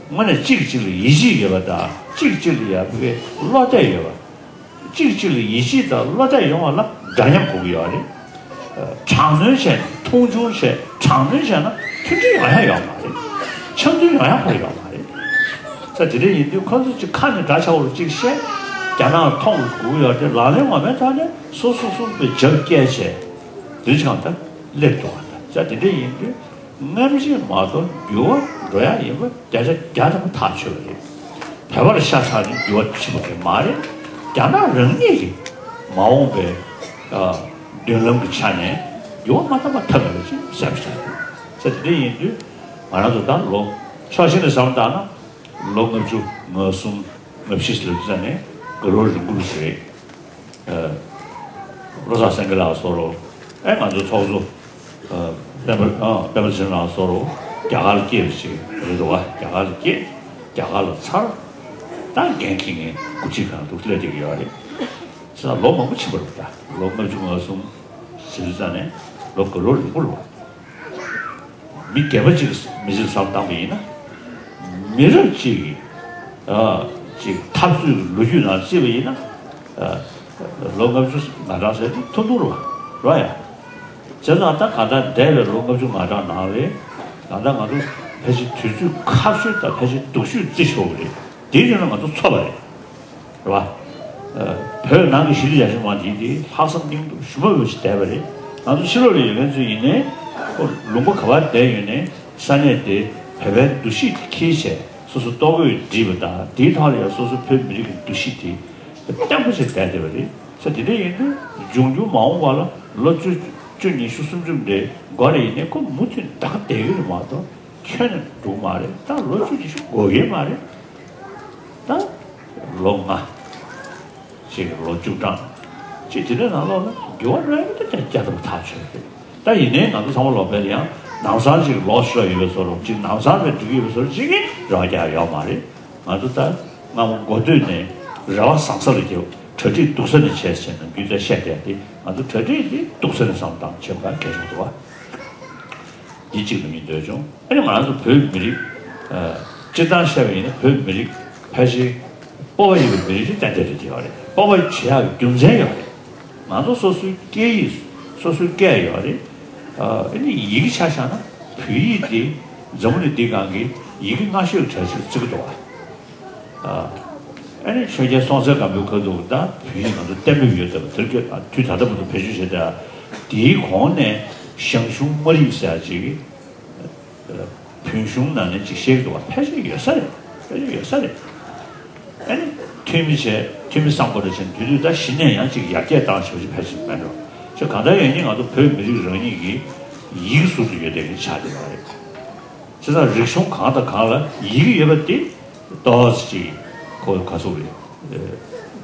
དངོས་གནས་གཅིག་གཅིག་ལ་ཡིད་ཆེས་ཡོད་པ་དང་། གཅིག་གཅིག་ལ་ཡ་བོད་བློ་གཏད་ཡོད་པ། གཅིག་གཅིག་ལ་ཡིད་ཆེས་དང་བློ་གཏད་ཡོང་བ་ལ་འདྲ་མཉམ་དགོས་ཀྱི་ཡོད་རེད། ཨ་དྲག་གནོན་བྱས་ནས། མཐོང་ཆུང་བྱས། དྲག་གནོན་བྱས་ན་མཐུན་སྒྲིལ་ཡོང་ཡ་ཡོད་མ་རེད། འཆམ་མཐུན་ཡོང་ཡ་ཁོ་ཡོད་མ་རེད། ས་དེ་འདྲ་ཡིན་དུས་ཁོ་ཚོ་ཅིག་ཁ་ནས་འདྲ་ཆགས་པོ་ཅིག་བཤད། རྒྱ་ནག་མཐོང་དགོས་ཀྱི་ཡོད་རེད། ལག་ལེན་ངོ་མའི་ཐོག་ནས་སོ་སོ་སོ་སོའི་རྒྱབ་བཀལ་བྱས། དུས་ཆང་དང་སླེབས་འདུག་བ། ད་དེ་འདྲ་ཡིན་དུས་སྔ་ཕྱི་མ་གཏོགས་འགྱུར་བ་འགྲོ་ཡ་ཡིན་པ་བརྒྱ་ཆ་བརྒྱ་ཐམ་པ་ཐག་ཆོད་པ་རེད། བོད་པ་ལ་ཤ་ཚ་ནས་འགྱུར་བ་ཕྱིན་པ་གང་མ་རེད། རྒྱ་ནག་རང་ཉིད་ཀྱིས་མ་འོངས་པའི་ཨ་མདུན་ལམ་གྱི་ཆ་ནས་འགྱུར་བ་མ་བཏང་པ་ཐབས་མེད་པ་ཞིག་བསམ་བཞག་འདུག་ས་དེ་འདྲ་ཡིན་དུས་ང་རང་ཚོ་ད་ལོ་ཕྱོགས་གཞན་ནས་བསམ་བཏང་ན་ལོ་ལྔ་བཅུ་ང་གསུམ་ང་བཞི་ལ་ཙམ་ནས་དགའ་སྤྲོ་རིང་པོ་ཞིག་རེད། ཨ་བློ་བཟང་སེང་གེ་ལགས་སོགས་རུ། ཨེ་ང་ཚོའི་ཚོགས་གཙོ་ཨ་སྤེན་པ་ཨ་སྤེན་པ་ཚེ་རིང་ལགས་སོགས་རུ་རྒྱ་གར་ལ་སྐྱེས་པ་ཞིག་རེད་འདུག་བ། རྒྱ་གར་ལ་སྐྱེས། རྒྱ་གར་ལ་འཚར། ད་འགན་འཁྱེར་མཁན་འགོ་ཁྲིད་ཁང་དུ་སླེབས་བསྡད་ཀྱི་ཡོད་རེད། ས་ལོ་མང་པོ་ཕྱིན་པ་རེད། ད་ལོ་ལྔ་བཅུ་ང་གསུམ་ཟེར་དུས་ཙང་ནས་ལོ་དགའ་སྤྲོ་རིང་པོ་རེད་བ། མི་སྒེར་པ་གཅིག་མི་ཚེ་བསམ་བཏང་པ་ཡིན་ན། མི་རབས་གཅིག་གི་ཨ་ཅིག་འཐབ་རྩོད་ཀྱི་ལོ་རྒྱུས་ནང་བརྩིས་པ་ཡིན་ན། ཨ་ལོ་ལྔ་བཅུ་ང་གྲངས་ཟེར་དེ་ཐུང་ཐུང་རེད་བ། རེད་ཡ། བྱས་ཙང་ད་གང་ལྟར་འདས་པའི་ལོ་ལྔ་བཅུ་ང་གྲངས་ནང་ལ་གང་ལྟར་ང་ཚོ་ཕལ་ཆེར་དུས་ཚོད་ཁ་ཤས་དང་ཕལ་ཆེར་སྡུག་ཤོས་བརྩི་ཆོག་གི་རེད། དེའི་རིང་ལ་ང་ཚོ་འཚོ་བ་རེད། རེད་བ། ཨ་བོད་ནང་གི་ཤེས་རིག་ཡར་ཞུ་མ་དེ་དེ་ལྷག་བསམ་སྙིང་སྟོབས་ཞུ་མ་འོས་ཞིག་བསྡད་པ་རེད། ང་ཚོ་ཕྱི་ལོགས་ལ་ཡོད་མཁན་ཚོ་ཡིན་ནའི་ཁོ་ལུང་པ་ག་པར་བསྡད་ཡོད་ནའི་ས་གནས་དེ་བོད་པའི་འདུ་ཤེས་དེ་འཁྱེར་བྱས་སོ་སོ་ལྟོ་གོས་བསྒྲིགས་པ་དང་། དེའི་ཐོག་ལ་ཡང་སོ་སོ་བོད་མི་རིགས་ཀྱི་འདུ་ཤེས་དེ་བརྟན་པོ་ཞིག་བསྡད་བསྡད་པ་རེད། ས་དེ་འདྲ་ཡིན་དུས་འབྱུང་འགྱུར་མ་འོངས་པ་ལ་ལོ་བཅུ་བཅུ་ཉི་ཤུ་སུམ་ཅུ་འདྲའི་འགོ་ལ་ཡིན་ནའི་ཁོ་མུ་མཐུད་ད་ག་བསྡད་ཀྱི་རེད་མ་གཏོགས་ཁྱོན་ནས་འགྲོ་གི་མ་རེད། ད་ལོ་བཅུ་ཉི་ཤུ་འགོར་གྱི་མ་རེད། ད་ལོ་ལྔ་ཅིག་ལོ་བཅུ་གྲངས་ཅིག་དེ་འདྲའི་ནང་ལོགས་ལ་འགྱུར་བ་འགྲོ་ཡ་ད་ཅང་རྒྱ་ཐུབ་ཐག་ཆོད་རེད། ད་ཡིན་ནའི་ང་ཚོ་ཚང་མ་ལོག་པའི་ཡང་ལམ་སང་ཅིག་ལོག་ཤོར་ཡོད་པའི་བཟོ་འདྲ། ཅིག་ལམ་སང་ལ་འགྲོ་གི་ཡོད་པའི་བཟོ་འདྲ་ཅིག་གི་རེ་བ་རྒྱག་ཡོད་མ་རེད། ང་ཚོ་ད་སྔ་མོ་འགོ་སྟོད་ནས་རེ་བ་བཟང་ས་ལ་རྒྱབ། གྲ་སྒྲིག་སྡུག་ས་ནས་བྱས་ཟེར་ནས་རྒྱུན་དུ་བཤད་བསྡད་དེ། ང་ཚོ་གྲ་སྒྲིག་དེ་སྡུག་ས་ནས་བསམ་བཏང་བྱེད་པ་གལ་ཆེན་པོ་འདུག་བ། འདི་གཅིག་ལ་ངས་འདོད་བྱུང་། ཨ་ནི་ང་ཚོ་བོད་མི་རིགས་ཨ་སྤྱིར་བཏང་བཤད་པ་ཡིན་ན་བོད་མི་རིགས་ཕལ་ཆེར་ སྤོབས་པ་ཡོད་པའི་མི་རིགས་ཅིག་ཏན་ཏན་རེད་ཡོད་རེད། སྤོབས་པ་བྱེད་ཡག་རྒྱུ་མཚན་ཡོད་རེད། ང་ཚོ་སོ་སོའི་སྐད་ཡིག་སོ་སོའི་སྐད་ཡོད་རེད། ཨ་ནི་ཡི་གེ་ཆ་བཞག་ན་བོད་ཡིག་དེ་འཛམ་བུ་གླིང་འདིའི་སྒང་གི་ཡི་གེ་སྔ་ཤོས་གྲས་ཤིག་བརྩི་གི་འདུག་བ། ཨ་ནི་ཆོས་རྒྱལ་སྲོང་བཙན་སྒམ་པོའི་སྐབས་དུ་ད་བོད་ཡིག་ང་ཚོ་གཏན་འབེབས་ཡོད་ཚད་པ་དེར་ཁྱོད་དུས་ད་ལྟ་བར་དུ་བེད་སྤྱོད་བྱེད་དེ། དེའི་གོང་ནས་ཞང་ཞུང་མ་རིག་ཟེར་ཅིག་བོད་གཞུང་ནང་ནས་ཅིག་བཤད་ཀྱི་འདུག་བ། ཕལ་ཆེར་ཡོད་ས་རེད། ཕལ་ཆེར་ཡོད་ས་རེད། ཨ་ནི་ཐོན་མི་བྱས། ཐོན་མི་སམ་བྷོ་ཊ་བྱས། དུས་དུས་ད་གཞི་ནས་ཡང་ཅིག་ཡར་རྒྱས་བཏང་ཆོག་ཅིག་ཕལ་ཆེར་མེད་འགྲོ། ཅིག་གང་ལྟར་ཡང་ནི་ང་ཚོ་བོད་མི་རིགས་རང་ཉིད་ཀྱི་ཡིག་ཟུར་དུ་ཡོད་བསྡད་མཁན་ཆགས་བསྡད་པ་རེད། བྱས་ཙང་རིག་གཞུང་གང་དང་གང་ལ་ཡི་གེ་ཡོད་པ་དེ་ཏོག་ཙམ་ཅིག་ཁོ་ག་ཚོད་རེད།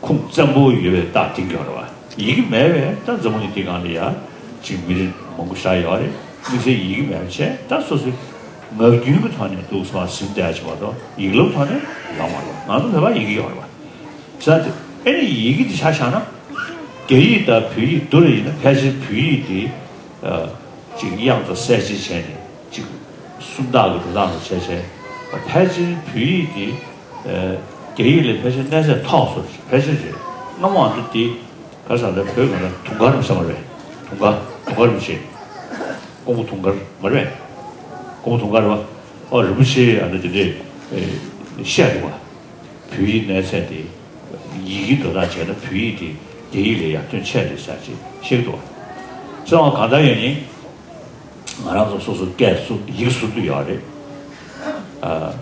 ཁུངས་བཙན་པོ་ཡོད་པའི་རྟགས་འདིང་གི་ཡོད་རེད་བ། ཡི་གེ་མེད་པས་ད་འཛམ་བུ་གླིང་འདི་སྒང་ལ་ཡ་ཅིག་མི་རིགས་མང་པོ་ཤར་ཡོད་རེད། དམིགས་བསལ་ཡི་གེ་མེད་པ་བྱས། ད་སོ་སོའི་ངག་རྒྱུན་གྱི་ཐོག་ནས་འདུག་སེ་ཟིན་བསྡད་ཡ་ཅིག་མ་གཏོགས་ཡིག་ལམ་ཐོག་ནས་ཡོང་མ་རེད། ང་ཚོ་བོད་པ་ཡི་གེ་ཡོད་རེད་བ། བྱས་ཙང་དེ་ཨ་ནི་ཡི་གེ་འདི་ཆ་བཞག་ན། རྒྱ་ཡིག་དང་བོད་ཡིག་བསྡུར་བ་ཡིན་ན་ཕལ་ཆེར་བོད་ཡིག་འདི་ཨ་ཅིག་དབྱངས་དང་གསལ་བྱེད་བྱས་ནས་ཅིག་སུམ་རྟགས་ཀྱི་འགྲོ་སྟངས་སུ་བྱས་བྱས། ཕལ་ཆེར་བོད་ཡིག་འདི་ཨ་རྒྱ་ཡིག་ལས་ཕལ་ཆེར་གནས་ཚད་མཐོ་སོང་། ཕལ་ཆེར་རེད། སྔ་མོ་ང་ཚོ་འདི་ག་ས་ལ་བོད་ང་ལ་དུང་དཀར་རིན་པོ་ཆེ་མ་རེད། དུང་དཀར་དུང་དཀར་རིན་པོ་ཆེ། ཀོང་པོ་དུང་དཀར་མ་རེད། ཀོང་པོ་དུང་དཀར་རེད་བ། ཨོ་རིན་པོ་ཆེ་ཨ་ནི་དེ་འདྲས་བཤད་འདུག་བ། བོད་ཡིག་གནས་ཚད་དེ་ཡི་གེ་འགྲོ་སྟངས་བྱས་ན་བོད་ཡིག་དེ་རྒྱ་ཡིག་ལས་ཡར་ཐོན་ཆེ་རེད་ཟེར་ཅིག་བཤད་འདུག་བ། སོང་བ་གང་ལྟར་ཡིན་ནའི། ང་རང་ཚོ་སོ་སོ་སྐད་སུ་ཡིག་སུ་དུ་ཡོད་རེད། ཨ།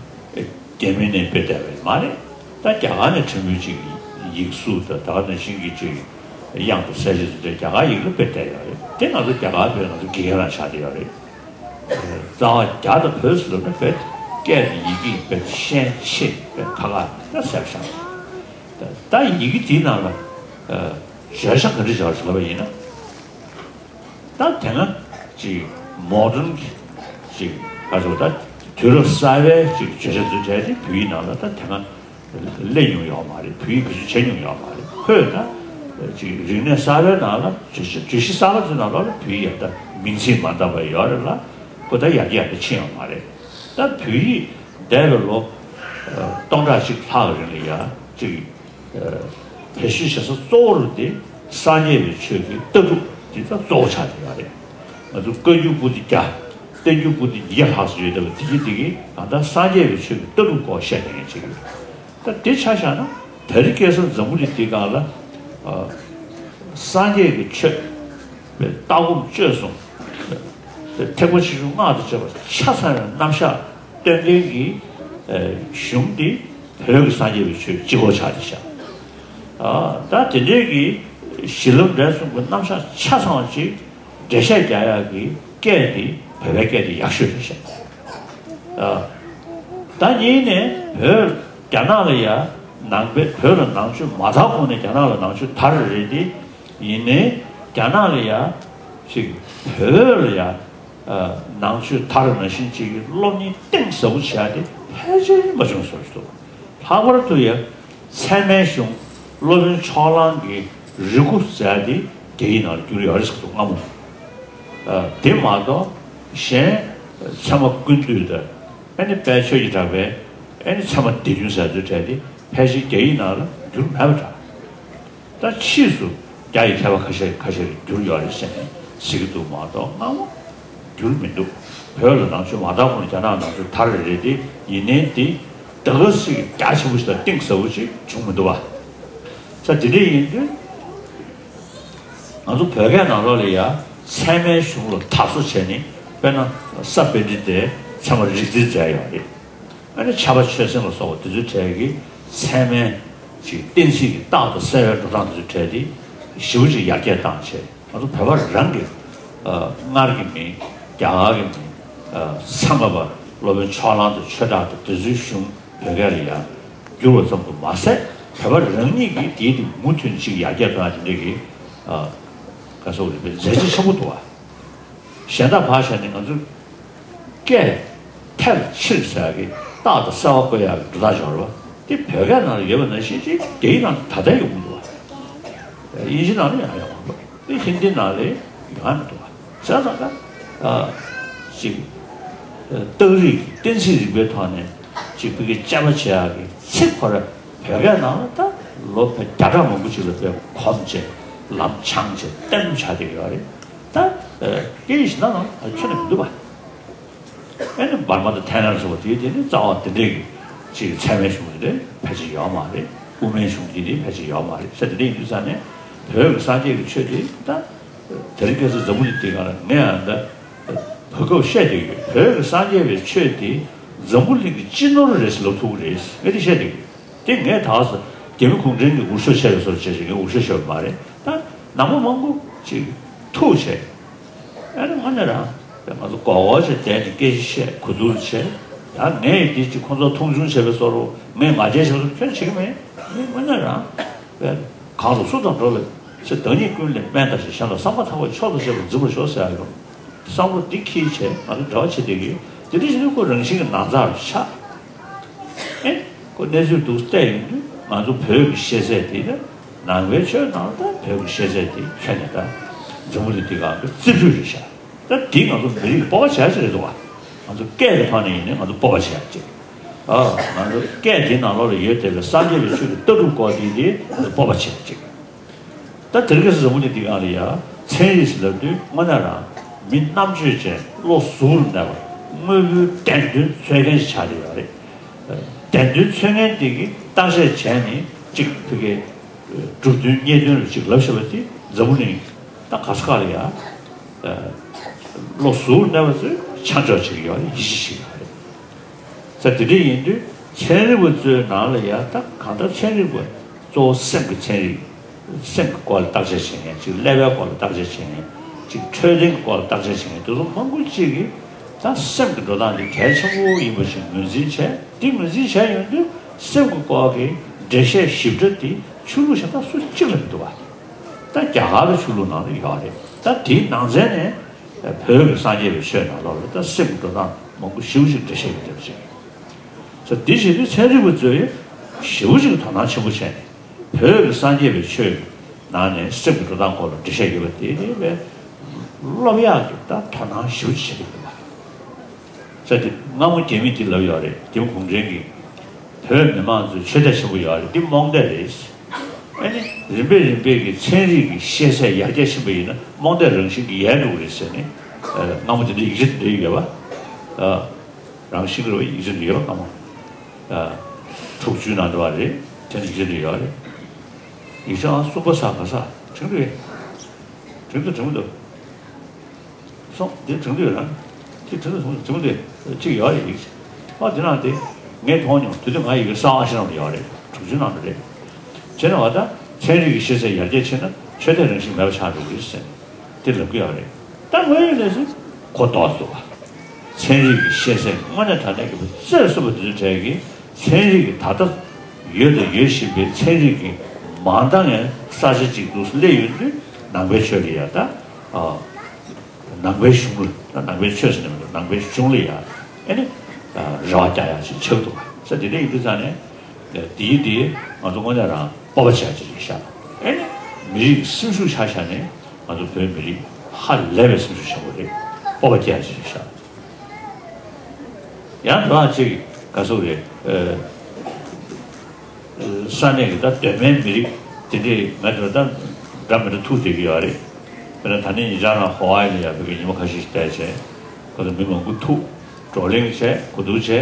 རྒྱ་མི་ནས་སྤེལ་བསྡད་པ་མ་རེད། ད་རྒྱ་གར་ནས་ཕྲན་བུ་ཅིག་ཡིག་གཟུགས་དང་ད་ག་ནང་བཞིན་གྱི་ཅིག་དབྱངས་དང་གསལ་བྱེད་དེ་འདྲ་རྒྱ་གར་ཡིག་ལ་སྤེལ་བསྡད་ཡོད་རེད། དེ་ང་ཚོ་རྒྱ་གར་བས་ང་ཚོ་དགེ་རྒན་རང་ཆགས་བསྡད་ཡོད་རེད། རྩ་བ་རྒྱ་དང་བོད་ཟེར་ལབ་ན་དཔེ་སྐད་དང་ཡི་གེ་དཔེ་ཤན་ཆེ་དཔེ་ཁ་ཁ་ད་ཟེར་བཞག་ད་ཡི་གེ་དེའི་ནང་ལ་བརྗོད་བྱ་ག་འདྲ་བྱ་བ་ཞིག་ལབ་པ་ཡིན་ན། ད་དེ་སྔ་ཅིག་མོ་ཌན་གྱི་ཅིག་ག་ཚོད་ད་དུས་རབས་གསར་པའི་ཅིག་བརྗོད་བྱ་ཚུལ་གྲས་དེ་བོད་ཡིག་ནང་ལ་ད་དེ་སྔ་སླེབས་མྱོང་ཡོད་མ་རེད། བོད་ཡིག་བེད་སྤྱོད་བྱས་མྱོང་ཡོད་མ་རེད། ཁོས་ད་ཅིག་རིག་གནས་གསར་པའི་ནང་ལ་བརྗོད་བྱ་བརྗོད་གཞི་གསར་པ་ཚོའི་ནང་ལོགས་ལ་བོད་ཡིག་ཡང་ད་མིང་ཚིག་མ་འདང་བ་ཡོད་རེད་ལ། ཁོ་ད་ཡར་རྒྱས་ཡར་རྒྱས་ཕྱིན་ཡོད་མ་རེད། ད་བོད་ཡིག་འདས་པའི་ལོ་སྟོང་ཕྲག་གཅིག་ལྷག་རིང་ལ་ཡ་ཅིག་བེད་སྤྱོད་བྱེད་ས་གཙོ་བོ་རུ་དེ་སངས་རྒྱས་པའི་ཆོས་ཀྱི་ལྟ་གྲུབ་དེ་ད་གཙོ་བོ་ཆགས་ཀྱི་ཡོད་རེད། ང་ཚོ་བཀའ་འགྱུར་པོ་ཏི་བརྒྱ། བསྟན་འགྱུར་པོ་ཏི་ཉིས་བརྒྱ་ལྷག་ཙམ་ཡོད་བསྡད་པ་དེ་གྱིས་དེ་གིས་ད་ལྟ་སངས་རྒྱས་པའི་ཆོས་ཀྱི་ལྟ་གྲུབ་སྐོར་བཤད་མཁན་ཅིག་ཡོད། ད་དེ་ཆ་བཞག་ན་དེ་རིང་ཁ་སང་འཛམ་བུ་གླིང་འདིའི་སྒང་ལ་ཨ་སངས་རྒྱས་ཀྱི་ཆོས་ལྟ་སྒོམ་སྤྱོད་གསུམ་ཐེག་པ་ཆེ་ཆུང་སྔགས་དང་བཅས་པ་ཆ་ཚང་བའི་རྣམ་གཞག་སྟོན་མཁན་གྱི་ཨ་གཞུང་འདི་བོད་ཀྱི་སངས་རྒྱས་པའི་ཆོས་གཅིག་པོ་ཆགས་བསྡད་ཤག་ཨ་ད་དེ་འདྲའི་གི་གཞི་ལམ་འབྲས་གསུམ་གྱི་རྣམ་གཞག་ཆ་ཚང་བ་ཅིག་འགྲེལ་བཤད་རྒྱག་ཡག་གི་སྐད་འདི་བོད་པའི་སྐད་འདི་ཡག་ཤོས་རེད་ཤག་ཨ་ད་གཉིས་ནས་བོད་རྒྱ་ནག་ལ་ཡ་ནང་པའི་བོད་ལ་ནང་ཆོས་མ་དར་གོང་ནས་རྒྱ་ནག་ལ་ནང་ཆོས་དར་རེད་དེ། ཡིན་ནའི་རྒྱ་ནག་ལ་ཡ་ཅིག་བོད་ལ་ཡ་ནང་ཆོས་དར་ནང་བཞིན་ཅིག་གི་སློབ་གཉེར་གཏིང་ཟབ་པོ་བྱས་ཏེ་ཕལ་ཆེར་མ་བྱུང་བཟོ་ཞིག་འདུག་ལྷག་པར་དུ་ཡ་ཚད་མའི་གཞུང་སློབ་དཔོན་ཕྱོགས་གླང་གི་རིགས་སྐུ་ཟེར་ཏེ་རྒྱ་ཡིག་ནང་ལ་བསྒྱུར་ཡོད་རེད་ཟེར་འདུག་སྔ་མོ། དེ་མ་གཏོགས་གཞན་ཚད་མ་ཀུན་བཏུས་དང་ཨ་ནི་དཔལ་ཆོས་ཀྱི་གྲགས་པའི་ཨ་ནི་ཚད་མ་སྡེ་བདུན་ཟེར་ཚུལ་བྲལ་ཏེ་ཕལ་ཆེར་རྒྱ་ཡིག་ནང་ལ་བསྒྱུར་མེད་པ་འདྲ། ད་ཕྱིས་སུ་རྒྱ་ཡི་མཁས་པ་ཁ་ཤས་ཁ་ཤས་ཀྱིས་བསྒྱུར་ཡོད་རེད་ཟེར་ནས་ཟེར་གྱི་འདུག་མ་གཏོགས་སྔ་མོ་བསྒྱུར་མི་འདུག་བོད་ལ་ནང་ཆོས་མ་དར་གོང་ལ་རྒྱ་ནག་ནང་ཆོས་དར་རེད་དེ། ཡིན་ནའི་དེ་ད་ག་ཟེ་རྒྱ་ཆེན་པོ་ཞིག་དང་གཏིང་ཟབ་པོ་ཞིག་བྱུང་མི་འདུག་བ། ས་དེ་འདྲ་ཡིན་དུས་ང་ཚོ་བོད་སྐད་ནང་ལོགས་ལ་ཡ་ཚད་མའི་གཞུང་ལ་དར་སོ་བྱས་ནས་དཔེར་ན་ས་པཎྜི་ཏས་ཚད་མ་རིགས་འཛིན་མཛད་ཡོད་རེད། ཨ་ནི་ཕྱྭ་པ་ཆོས་སེང་ལ་སོགས་པ་དེ་ཚོའི་གྲས་ཀྱིས་ཚད་མའི་ཅིག་གཏན་ཚིགས་ཀྱི་རྟགས་དང་གསལ་བའི་འགྲོ་སྟངས་དེ་ཚོའི་གྲས་དེ་ཞེ་པོ་ཅིག་ཡར་རྒྱས་བཏང་བྱས། ང་ཚོ་བོད་པ་རང་གི་ཨ་སྔར་གྱི་མིང་རྒྱ་གར་གྱི་མིང་ཨ་ཚང་མ་པ་སློབ་དཔོན་ཕྱོགས་གླང་དང་ཆོས་གྲགས་དང་དེ་ཚོའི་གཞུང་བོད་སྐད་ལ་ཡང་བསྒྱུར་བ་ཙམ་དུ་མ་ཟད། བོད་པ་རང་ཉིད་ཀྱིས་དེའི་དེ་མུ་མཐུད་ཅིག་ཡར་རྒྱས་གཏོང་ཡ་དེ་འདྲ་གི་ཨ་ག་ཟེར་དགོས་རེད། མཛད་རྗེས་ཆེན་པོ་འདུག་བ། གཞན་དག་ཕར་བཞག་ནས་ང་ཚོ་སྐད་ཐལ་ཕྱིར་ཟེར་ཡག་གི་རྟགས་དང་གསལ་བ་བཀོད་ཡག་གི་འགྲོ་སྟངས་ཅིག་ཡོད་རེད་བ། དེ་བོད་སྐད་ནང་ལ་ཡོད་པ་ནང་བཞིན་ཅིག་རྒྱ་ཡིག་ནང་ད་ལྟ་ཡོང་གི་འདུག་བ། དབྱིན་ཇི་ནང་ལ་ཡང་ཡོང་གི་འདུག་དེ་ཧིན་དི་ནང་ལ་ཡོང་ཡ་མི་འདུག་བ། བྱས་ཙང་ད་ཨ་ཅིག་རྟགས་རིགས་གཏན་ཚིགས་རིག་པའི་ཐོག་ནས་ཅིག་བོད་སྐད་དཔྱད་པ་བྱེད་ཡག་གི་ཚིག་ཁོ་ར་ བོད་སྐད་ནང་ལ་ད་ལོ་བརྒྱ་ཕྲག་མང་པོ་ཅིག་ལ་དཔེ་གོམས་བྱས་ལམ་སྦྱངས་བྱས་ལྟད་མོ་ཆགས་བསྡད་ཡོད་རེད། ད་སྐད་ཡིག་གཞན་དག་ནང་ཁྱོན་ནས་མི་འདུག་པ། ཨེ་ནི་འབར་མ་དང་ཐའི་ལན་སོགས་པ་དེའི་དེ་ནི་རྩ་བ་དེ་འདྲས་ཀྱི་ཅིག་ཚད་མའི་གཞུང་དེ་འདྲས་ཕལ་ཆེར་ཡོད་མ་རེད། དབུ་མའི་གཞུང་དེ་འདྲས་ཕལ་ཆེར་ཡོད་མ་རེད། ས་དེ་འདྲས་ཡིན་དུས་ཙང་ནས་བོད་ཀྱི་སངས་རྒྱས་ཀྱི་ཆོས་དེ་ད་དེ་རིང་ཁ་སང་འཛམ་བུ་གླིང་འདི་སྒང་ལ་ངས་ཨ་ད་བོད་སྐབས་བཤད་བསྡད་ཡོད། བོད་ཀྱི་སངས་རྒྱས་པའི་ཆོས་དེ་འཛམ་བུ་གླིང་གི་སྤྱི་ནོར་རེད་ཟེར་ལབ་ཐུབ་ཀྱི་རེད། ངས་དེ་བཤད་བསྡད་ཡོད། དེ་ངས་ད་གཟོད་རྒྱ་མི་གུང་ཁྲན་གྱི་འུར་ཤོབ་བྱས་པའི་བཟོ་འདྲ་བྱས་བྱས། ངས་འུར་ཤོབ་བྱས་པ་མ་རེད། ད་ནང་པ་མང་པོ་ཅིག་ཐུག་བྱས། ཨ་ནི་དངོས་གནས་རང་ང་ཚོ་མགོ་སྐོར་བྱས་བསྡད་ནས་སྐད་ཆ་བཤད། གོ་བསྡུར་བྱས། ད་ངས་འདི་ཅིག་ཁོང་ཚོ་མཐོང་ཆུང་བྱས་པའི་བཟོ་འདྲ། ངས་ང་རྒྱལ་བྱས་པའི་བཟོ་འདྲ་ཁྱོན་བྱེད་ཀྱི་མེད། ངས་དངོས་གནས་རང་བས་གང་དུ་སུ་དང་འགྲོགས་ལ་ཚེ་བདག་ཉིད་ཀུན་ལས་དམན་དང་ཞེས། གཞན་ལ་བསམ་པ་ཐག་པས་མཆོག་ཏུ་བརྩེ་བར་འཛིན་པར་ཤོག་ཟེར་ཡ་ཡོད། བསམ་བློ་འདི་འཁྱེར་བྱས་ང་ཚོ་འབྲེལ་བ་བྱེད་བསྡད་ཀྱི་ཡོད། དེ་འདྲ་བྱེད་དུས་ཁོ་རང་བཞིན་གྱི་ནང་ཚགས་རུ་ཆགས། ཨེ། ཁོ་གནས་ཚུལ་འདུག་བལྟས་ཡོང་དུས་ང་ཚོ་བོད་ཀྱི་ཤེས་ཚད་དེ་ནི་ནང་པའི་ཆོས་ནང་ད་བོད་ཀྱི་ཤེས་ཚད་དེ་ཁྱོན་ནས་ད་འཛམ་བུ་གླིང་འདི་སྒང་གི་རྩིས་འཕྲུལ་རེད་ཤག་ད་འདི་ང་ཚོ་མི་རིགས་སྤོབས་པ་བྱ་ཆེད་རེད་འདུག་བ། ང་ཚོ་སྐད་ཀྱི་ཐོག་ནས་ཡིན་ནའི་ང་ཚོ་སྤོབས་པ་བྱེད་ཡག་ཅིག་ཨ། ང་ཚོ་སྐད་འདི་ནང་ལོགས་ལ་ཡོད་བསྡད་པའི་སངས་རྒྱས་པའི་ཆོས་ཀྱི་ལྟ་གྲུབ་སྐོར་འདི་འདི་ང་ཚོ་སྤོབས་པ་བྱེད་ཡག་ཅིག་ད་དེ་རིང་ཁ་སང་འཛམ་བུ་གླིང་འདི་སྒང་ལ་ཡ་ཚན་རིག་ཟེར་ལབ་དུས་དངོས་གནས་རང་མི་རྣམ་དཔྱོད་ཅན་བློ་གཟུ་བོར་གནས་པ། དངོས་པོའི་བདེན་དོན་འཚོལ་མཁན་ཞིག་ཆགས་བསྡད་ཡོད་རེད། བདེན་དོན་འཚོལ་མཁན་དེ་གིས་བརྟག་དཔྱད་བྱས་ནས་གཅིག་ཕ་གིའི་གྲུབ་དོན་རྙེད་དོན་ལ་གཅིག་ལབ་བཞག་པ་དེ་འཛམ་བུ་གླིང་ད་ག་ས་ག་ལ་ཡ་བློ་གཟུ་བོར་གནས་པ་ཚོས་ཆ་འཇོག་བྱེད་ཀྱི་ཡོད་རེད། ཡིད་ཆེས་བྱེད་ཀྱི་ཡོད་རེད། ས་དེ་འདྲ་ཡིན་དུས་ཚན་རིག་པ་ཚོའི་ནང་ལ་ཡ་ད་གང་ལྟར་ཚན་རིག་པ་གཙོ་བོ་སེམས་ཀྱི་ཚན་རིག་སེམས་ཀྱི་སྐོར་ལ་བརྟག་དཔྱད་བྱེད་མཁན་ཅིག་ཀླད་པའི་སྐོར་ལ་བརྟག་དཔྱད་བྱེད་མཁན་ཅིག་འཕྲོད་བསྟེན་གྱི་སྐོར་ལ་བརྟག་དཔྱད་བྱེད་མཁན་དེ་ཚོ་མང་པོ་ཅིག་གིས་ད་སེམས་ཀྱི་འགྲོ་སྟངས་འདི་གལ་ཆེན་པོ་ཡིན་པ་ཞིག་ངོས་འཛིན་བྱས། འདི་ངོས་འཛིན་བྱས་ཡོང་དུས་སེམས་ཀྱི་སྐོར་གྱི་འགྲེལ་བཤད་ཞིབ་ཕྲ་འདི་ཆོས་ལུགས་གཞན་དག་སུ་གཅིག་ལ་མི་འདུག་བ། ད་རྒྱ་གར་གྱི་ཆོས་ལུགས་ནང་ལ་ཡོད་རེད། ད་དེའི་ནང་ཚན་ནས་བོད་ཀྱི་སངས་རྒྱས་པའི་ཆོས་ནང་ལོགས་ལ་ད་སེམས་ཀྱི་འགྲོ་སྟངས་མང་པོ་ཞེ་པོ་ཅིག་འགྲེལ་བཤད་ཡོད་བསྡད་པ་ཅིག་ས་འདི་བྱེད་དུས་ཚན་རིག་པ་ཚོས་ཞེ་པོ་ཅིག་དོ་སྣང་ཆེན་པོ་བྱས་ནས་བོད་ཀྱི་སངས་རྒྱས་པའི་ཆོས་ནང་ནས་སེམས་ཀྱི་འགྲོ་སྟངས་སྐོར་ལ་འགྲེལ་བཤད་ཡོད་པ་དེ་ནི་བས་སློབ་ཡག་གི་ད་དོ་སྣང་ཞེ་པོ་ཅིག་བྱེད་ཀྱི་འདུག་པ། ས་དེ་སྔ་མོ་རྒྱ་མི་དེ་ལབ་ཡོད་རེད། རྒྱ་མི་གུང་ཁྲན་གྱིས་བོད་མི་མང་ཚོའི་ཆོས་དད་ཆེན་པོ་ཡོད་རེད། འདི་རྨོངས་དད་རེད། ཨ་ནི་རིམ་པས་རིམ་པས་ཀྱི་ཚན་རིག་གི་ཤེས་ཚད་ཡར་རྒྱས་ཕྱིན་པ་ཡིན་ན་རྨོངས་དད་རང་བཞིན་གྱིས་ཡལ་འགྲོ་གི་རེད་ཟེར་ནས་སྔ་མོ་དེ་འདྲའི་ཡིག་ཆ་དེ་འདྲ་ཡོད་པ། རང་ཤེས་ཀྱི་རེད་པ། ཡིག་ཆ་འདི་ཡོད་པ་སྔ་མོ། དྲུག་ཅུའི་ནང་དུ་བ་རེད། དེ་ནས་ཡིག་ཆ་འདི་ཡོད་རེད། ཡིག་ཆ་ཨང་གསུམ་པ་ས་ག་ས་དྲན་འདུག་ཨེ། དྲན་འདུག་དྲན་འདུག་སོང་། དེ་དྲན་འདུག་ཡོད་ར། དེ་དྲན་འདུག་དྲན་འདུག་དྲན་འདུག་ཅིག་ཡོད་རེད། ཡིག་ཆ་ཨ་དེ་ནང་དེ་ངས་མཐོང་མྱོང་། དེ་དུས་ང་ཡི་གེ་གསང་བ་ཤེས་རབ་ལ་ཡོད་རེད། དྲུག་ཅུའི་ནང་དུ་རེད། བྱས་ན་བ་ད་ཚན་རིག་གི་ཤེས་ཚད་ཡར་རྒྱས་ཕྱིན་ན་ཆོས་དད་རང་བཞིན་མེད་པ་ཆགས་འགྲོ་གི་རེད་ཟེར་ནས་དེ་ལབ་ཀྱི་ཡོད་རེད། ད་དངོས་ཡོད་གནས་ཚུལ་གོ་རྟོགས་སུ་བ། ཚན་རིག་གི་ཤེས་ཚད་དངོས་གནས་དྲང་གནས་ཀྱི་རྩེར་སོན་པ་དེ་ཚོའི་གྲས་ཀྱིས་ཚན་རིག་གི་ད་ལྟ་ཡོད་དང་ཡོད་བཞིན་པའི་ཚན་རིག་གི་མ་འདང་ངན་ས་ཆ་གཅིག་ཏུ་སླེབས་ཡོང་དུས་ནང་པའི་ཆོས་ལ་ཡ་ད་ཨ། ནང་པའི་གཞུང་ལ་ནང་པའི་ཆོས་ཟེར་ནས་མི་འདུག་ནང་པའི་གཞུང་ལ་ཡང་ཨེ་ནི་རེ་བ་རྒྱག་ཡག་ཅིག་ཆགས་འདུག་བ། ས་དེ་འདྲ་ཡིན་དུས་ཙང་ནས་དེའི་དེ་ང་ཚོ་དངོས་གནས་རང་སྤོབས་པ་བྱེད་ཡག་ཅིག་རེད་ཤག་ཨེ་ནི་མི་རིགས་སེམས་ཤུགས་ཆག་ཤག་ནས་ང་ཚོ་བོད་མི་རིགས་ཧ་ལས་པའི་སེམས་ཤུགས་ཆེན་པོ་རེད། སྤོབས་པ་སྐྱེ་ཡག་ཅིག་རེད་ཤག་ཡང་དོ་ཅིག་ག་ཟེར་རེད། ས་གནས་ཀྱི་ད་གདོད་མའི་མི་རིགས་དེ་འདྲས་ང་ཚོ་ད་འདྲ་མི་འདྲ་ཐུག་བསྡད་ཀྱི་ཡོད་རེད། དཔེར་ན་ད་ནི་ཉེ་ཆར་རང་ཧོ་ཝའི་ལ་ཡ་བོད་ཀྱི་ཉི་མ་ཁ་ཤས་ཤིག་བསྡད་བྱས་ཁོ་ཚོ་མི་མང་པོ་ཐུག་བགྲོ་གླེང་བྱས་གོ་བསྡུར་བྱས་དེ་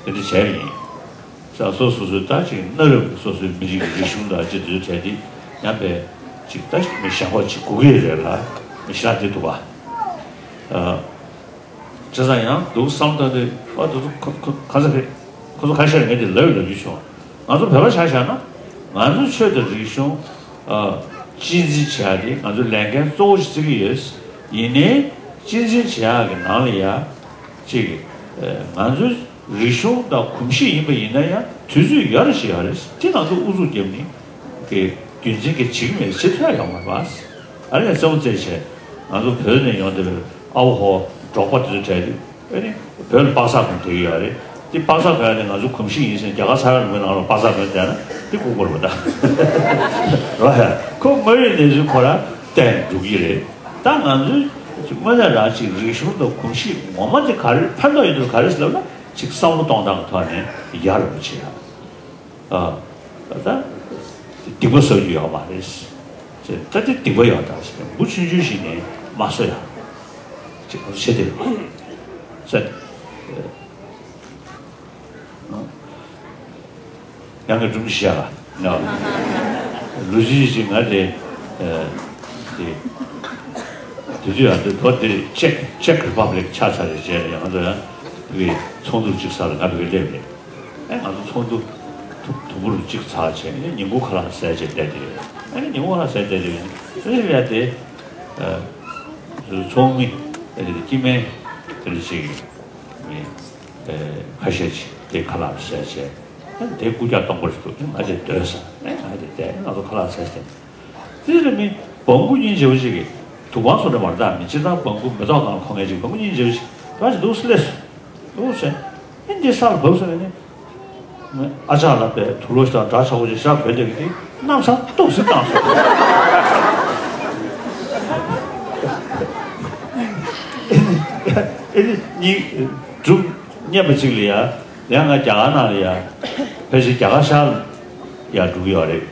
འདྲ་བྱས་པ་ཡིན། ས་སོ་སོ་སོའི་ད་ཅིག་གནའ་རབས་ཀྱི་སོ་སོའི་མི་རིགས་ཀྱི་རིག་གཞུང་དང་ཅིག་དེ་ཚོ་བྱས་ཏེ་ཡང་པས་ཅིག་ད་མི་ཞེ་པོ་ཅིག་སྒུག་གི་རེད་ལ་མི་ཞེ་དྲག་དེ་འདུག་བ། བྱས་ཙང་ཡང་འདུག་བསམ་བཏང་དུས་ཨ་འདུག་ཁོ་ཁོ་ག་ཚོད་རེད། ཁོ་ཚོ་ཁ་ཤས་ངས་དེ་ལབ་ཡོད་ལབ་རྒྱུ་བྱུང་། ང་ཚོ་བོད་པ་ཆ་བཞག་ན་ང་ཚོའི་ཆོས་དང་རིག་གཞུང་ཨ་གཅེས་འཛིན་བྱེད་ཡ་དེ་ང་ཚོའི་ལས་འགན་གཙོ་བོ་ཞིག་བརྩི་གི་ཡོད། ཡིན་ནའི་གཅེས་འཛིན་བྱེད་ཡ་གི་ནང་ལ་ཡ་ཅིག་ང་ཚོའི་རིག་གཞུང་དང་གོམས་གཤིས་ཡིན་པ་ཡིན་ན་ཡང་དུས་ཚོད་ཡོད་རེད་ཞིག་ཡོད་རེད། དེ་ང་ཚོ་ཨུ་ཚུགས་བརྒྱབ་ནས་གི་རྒྱུན་འཛིན་གྱི་བྱེད་ཀྱི་མེད་བྱེད་ཐུབ་ཡ་ཡོད་མ་རེད་པ། ཨ་ནི་གསལ་པོ་བརྩད་བྱས་ང་ཚོ་བོད་ནས་ཡོང་བསྡད་པའི་ཨ་བོ་ཧོ་འབྲོག་པ་དེ་ཚོ་གྲས་དེ་ཨ་ནི་བོད་ལ་པགས་ཚག་གོན་བསྡད་ཀྱི་ཡོད་རེད། དེ་པགས་ཚག་གོན་ཡ་དེ་ང་ཚོ་གོམས་གཤིས་ཡིན་ཟེར་རྒྱ་གར་ས་ཡ་ལ་མོའི་ནང་ལ་པགས་ཚག་གོན་བསྡད་ན་དེ་ལྐུགས་པ་རེད་པ་ད། རོ་ཧེ་ཁོ་དངོས་ཡོད་གནས་ཚུལ་ཁོ་རང་བསྟན་འགྲོ་གི་རེད། ད་ང་ཚོའི་དངོས་གནས་རང་ཅིག་རིག་གཞུང་དང་གོམས་གཤིས་ངོ་མ་དེ་ག་རེ་ཕན་ཐོགས་ཡོད་དུས་ག་རེ་ཟེར་ལབ་ན་ཅིག་བསམ་བློ་གཏོང་སྟངས་ཀྱི་ཐོག་ནས་ཡག་རུ་བྱེད་ཡ། ཨ། ད་སྡིག་པ་བཟོ་རྒྱུ་ཡོད་མ་རེད། ཅེས་ད་དེ་སྡིག་པ་ཡོད་ད་ཟེར་འབུ་ཆུང་ཆུང་ཞིག་ནས་མ་བཟོ་ཡ། ཅེས་ང་ཚོ་བྱེད་དེ་རེད་ཟེར། ཡང་གི་སྒྲུང་བཤད་ལ་ལོ་རྒྱུས་ཤིག་ང་དེ་དེ་དུས་ཚོད་ཡང་དེ་ལོ་དེ་ཅེག་ཅེག་རི་པབ་ལིག་ཆགས་ཚར་རེད་བྱས་ལ་ཡང་ང་ཚོ་ཡང་བོད་ཀྱི་ཚོགས་འདུ་གཅིག་ཚར་ལ་ང་བོད་ཀྱི་སླེབས་རེད། ཨེ་ང་ཚོ་ཚོགས་འདུ་དུམ་དུམ་བུ་རུ་གཅིག་ཚར་བྱས་ཨེ་ཉིན་གུང་ཁ་ལག་ཟས་བྱས་བསྡད་དེ་རེད། ཨེ་ཉིན་གུང་ཁ་ལག་ཟས་བསྡད་དེ་རེད། དེ་རེད་ཡ་དེ་ཚོགས་མི་དེ་སྐྱེ་དམན་དེ་འདྲ་ཅིག་མི་ཁ་ཤས་ཅིག་དེ་ཁ་ལག་ཟས་བྱས་ཨེ་དེ་རྐུབ་བཀྱག་སྟོང་པ་ཞིག་འདུག་ཨེ་ང་དེ་སྡོད་ས་ཨེ་ང་དེ་བསྡད་ཨེ་ང་ཚོ་ཁ་ལག་ཟས་བསྡད། དེ་ལ་མི་སྦོམ་སྐུ་སྙིང་རྗེ་པོ་ཅིག་གིས་དུག་པང་སོ་འདྲ་མར་བཏང་མི་སྤྱིར་བཏང་སྦོམ་སྐུ་མེ་ཏོག་སྒང་ལ་མཁོ་མཁན་ཅིག་སྦོམ་སྐུ་སྙིང་རྗེ་པོ་ཅིག་ར་ཅིག་འདུག་སེ་སླེབས་སོང་། འདུག་སེ་ཨེ་འདི་ས་ལ་བབས་སོང་ནས་ཨ་ཅག་ལ་པའི་དུག་ལོག་ཞིག་དང་འདྲ་ཆགས་པོ་ཅིག་ཞག་བོད་དེ་གི་དེ་གནམ་ས་ཏོག་སེ་བཏང་སོང་། ཨེ་ནི་ཨེ་ནི་གཉིས་སྒྲུང་སྙན་པ་ཅིག་ལ་ཡ་ཡང་ང་རྒྱ་གར་ནང་ལ་ཡ་ཕལ་ཆེར་རྒྱ་གར་ཤར་ལ་ཡ་འགྲོ་གི་ཡོད་རེད།